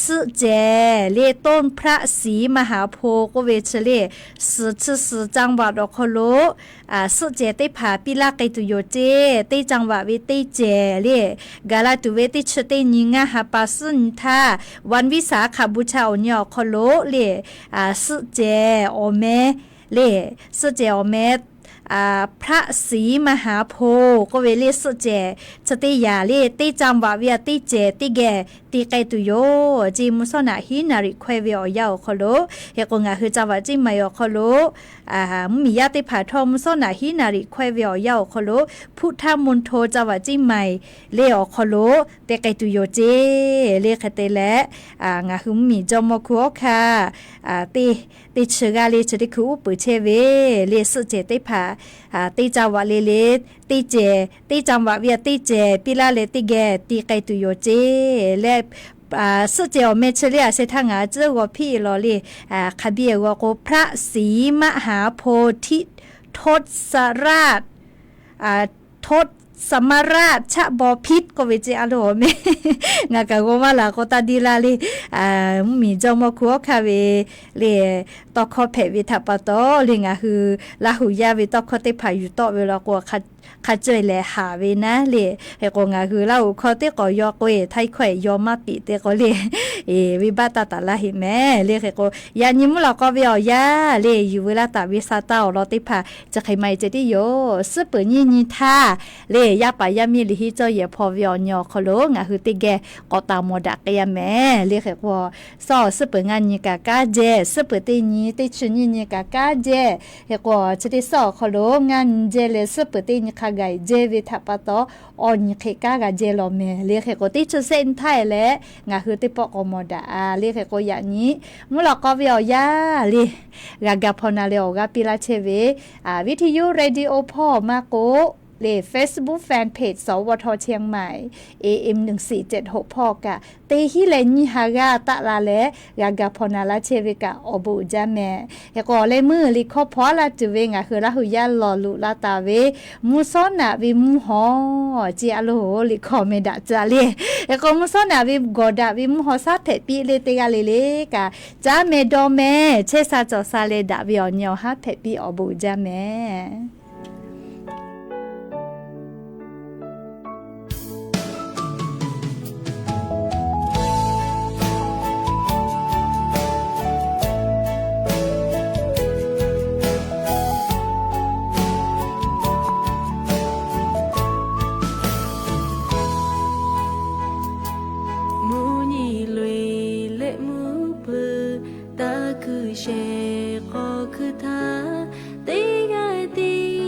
suhˆ cehˬ le, ต้นพระศรีมหาโพธิ์ k'oˆ ve chi le, suhˍ chi suhˍ จังหวัด awˬ hk'aw lo suhˆ cehˬ teˇ hpaˍ piˇ laˇ k'ai tuˬ yoˬ ceˇ. Teˇ จังหวัด ve teˇ cehˬ le, gaˬ la tuˬ ve teˇ chi teˇ nyi ngaˇ ha pa suhˉ nyi htaˇ, วันวิสาขบูชา awˬ nyi awˬ hk'aw lo le, suhˆ cehˬ awˬ meh le, suhˆ cehˬ awˬ meh พระศรีมหาโพธิ์ k'oˆ ve le, suhˆ cehˬ chi teˇ yanˇ le, teˇ จังหวัด ve a teˇ cehˬ teˇ geh te k'ai tuˬ yoˬ ceˇ. Mvuhˇ shawˉ naꞈ hiˉ naˍriˍ hkawehˇ ve awˬ yanˇ awˬ hk'aw lo, hk'e k'o ngaˬ hui จังหวัด เชียงใหม่ awˬ hk'aw lo mvuhˇmiˬ yaˇ teˇ hpaˍ htawˇ mvuhˇ shawˉ naꞈ hiˉ naˍriˍ hkawehˇ ve awˬ yanˇ awˬ hk'aw lo, พุทธมณฑลจังหวัดเชียงใหม่ le awˬ hk'aw lo te k'ai tuˬ yoˬ ceˇ le. Hk'e te leh, ngaˬ hui mvuhˇmiˬ jawˇmawˇ hku awˉ hkanˇ teˇ, teˇ chi g'aˇ le, chi teˇ hkui uˉ peunˍ chehˇ ve le, suhˆ cehˬ teˇ hpaˍ teˇ จังหวัด le le, teˇ cehˬ, teˇ จังหวัด ve a teˇ cehˬ piˇ laˇ leh teˇ geh te k'ai tuˬ yoˬ ceˇ leh, suhˆ cehˬ awˬ meh chi le, a sheh htaˇ ngaˬ a ciˉ g'aw hpiˇ e lawˬ le. Hk'a biˇ g'aw k'o, พระศรีมหาโพธิทศราช ทศมราชบพิตร k'oˆ ve ceˇ a loˬ awˬ meh. Ngaˬ kaꞈ g'aw maˇ laˬ k'o taˇ diˇ laˇ le. Mvuhˇmiˬ jawˇmawˇ hku awˉ hkanˇ ve le, tawˇ hkawˇ hpehꞈ ve htaꞈ pa taw le, ngaˬ hui Laˇ huˍ yaˇ ve tawˇ hkawˇ teˇ hpaˍ yuˬ tawˆ ve law k'o, hk'a caweh lehˬ haˍ ve naˉ le. Hk'e k'o, ngaˬ hui Laˇ huˍ hkawˇ teˇ k'awꞈ yaw k'o, Htaiˇ hkawˇ yaw maˇ piˍ te k'o le, venˇbaˆ taˇ taˍ laˇ heˆ mehˍ le. Hk'e k'o, yaꞈ nyi mvuhˇ lawꞈ k'aw ve awˬ yanˇ le, yuˬ veu laˇ taˍ ve sa taˇ awˬ lawn teˇ hpaˍ chi hk'e ma e ceh tiˉ yoˬ. Suhˉ peuˍ nyiˇ nyi htaˇ le, yaˇ paˍ yaˇ miˇ liꞈ henˇ cawˇ yehˬ hpaw ve awˬ nyi awˬ hk'aw lo ngaˬ hui teˇ geh k'awꞈ taˍ mawˬ daꞈ k'ai yaˇ mehˍ le. Hk'e k'o, suhˉ peuˍ ngaˇ nyi kaꞈ kanˉ jehˇ, suhˉ peuˍ teˇ nyi teˇ chi nyiˇ nyi kaꞈ kanˉ jehˇ. Hk'e k'o, chi teˇ suhˉ awˬ hk'aw lo ngaˇ nyi jehˇ leh suhˉ peuˍ teˇ nyi hk'a gaˬ jehˇ ve htaꞈ pa taw, awˬ nyi hk'e kanˉ g'a jehˇ law mehˍ le. Hk'e k'o, teˇ chi sehˆ nyi htaˇ e leh ngaˬ hui teˇ pawˆ k'awꞈ mawˬ daꞈ le. Hk'e k'o, yaꞈ nyi mvuhˇ lawꞈ k'aw ve awˬ yanˇ le, g'a ga hpaw na leh awˬ g'aˇ piˇ laˇ chehˇ ve, viˇ hti yuˇ radio hpawˇ maˇ k'oˆ le, Facebook fan page สวท เชียงใหม่ เอเอ็ม หนึ่งสี่เจ็ดหก hpawˇ kaꞈ teˇ hinˉ leh nyiˇ ha g'aˇ taˆ la leh g'a ga hpaw na laˇ chehˇ ve kaꞈ awˬ bon uiˍ jaˇ mehˍ. Hk'e k'o, awˬ leh meuˇ liꞈ hkawˇ hpaw laˇ tuˬ ve ngaˬ hui Laˇ huˍ yaˇ lawˬ loꞈ la taˍ ve mvuhˇ shawˉ naꞈ ve mvuhˇ haw ceˇ a loˬ, liꞈ hkawˇ meh daꞈ ca le. Hk'e k'o, mvuhˇ shawˉ naꞈ ve gawˬ daꞈ ve mvuhˇ haw shaˉ hpehꞈ piˇ le, teˇ g'aˇ le le kaꞈ caˉ meh dawˇ meh chehˇ sha cawˬ sha leh daꞈ ve awˬ nyi awˬ haˉ hpehꞈ piˇ awˬ bon uiˍ jaˇ mehˍ. Mvuhˇ nyi loꞈ-e leh mvuhˇ hpeuꞈ taˇ kuiˬ shehˍ k'aw hkui htaˇ, teˇ g'aˇ tiˉ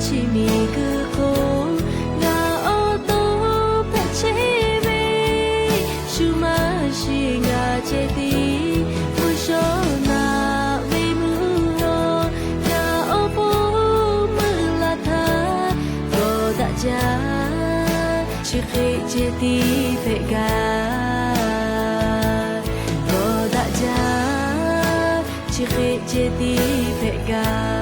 Chi miˬ guiˬ k'o, ngaˬ awˬ to hpehꞈ chehˇ ve, shu maˇ shiˍ ngaˬ ceh tiˉ, mvuhˇ shawˉ naꞈ ve mvuhˇ lo, ngaˬ awˬ pon meuˇ la htaˇ, dawˇ daꞈ jaˇ. Chi hk'e ceh tiˉ hpehꞈ gaˇ, dawˇ daꞈ jaˇ. Chi hk'e ceh tiˉ hpehꞈ gaˇ.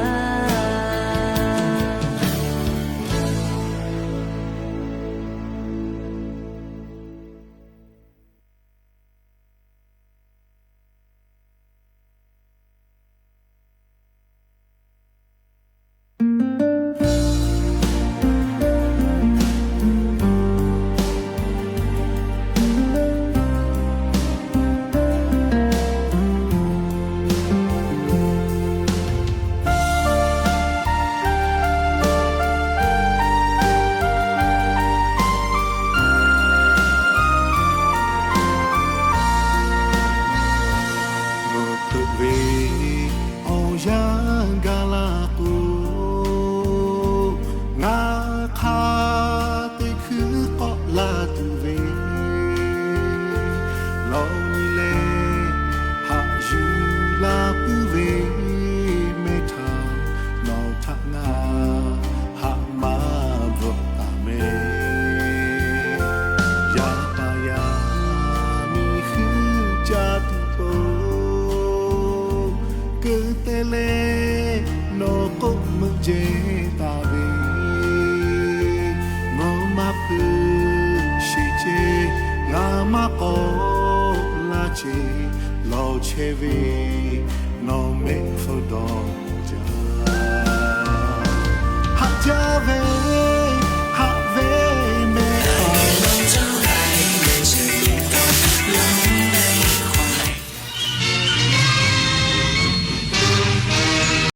G'uˇ tuꞈ ve awˬ yanˇ gaˬ la k'o, ngaˬ hk'a teˇ hkuiˉ k'awꞈ la tuˬ ve, lawˬ nyi leh haꞈ yuˬ la puiˉ ve mehˆ htaꞈ nawˬ htaꞈ ngaˬ haꞈ maˇ bvuhꞈ taˍ mehˍ. Yaꞈ pa yaꞈ miˬ huiˉ caˇ tuˬ k'o, keu te leh nawˬ k'oˆ meuꞈ jehˬ taˍ ve, nawˬ maˇ hpeuꞈ sheˍ ceh, ngaˬ maˇ k'awꞈ laˇ ceh, lawˬ chehˇ ve nawˬ mehˆ hpfuhˇ dawˬ jaˇ.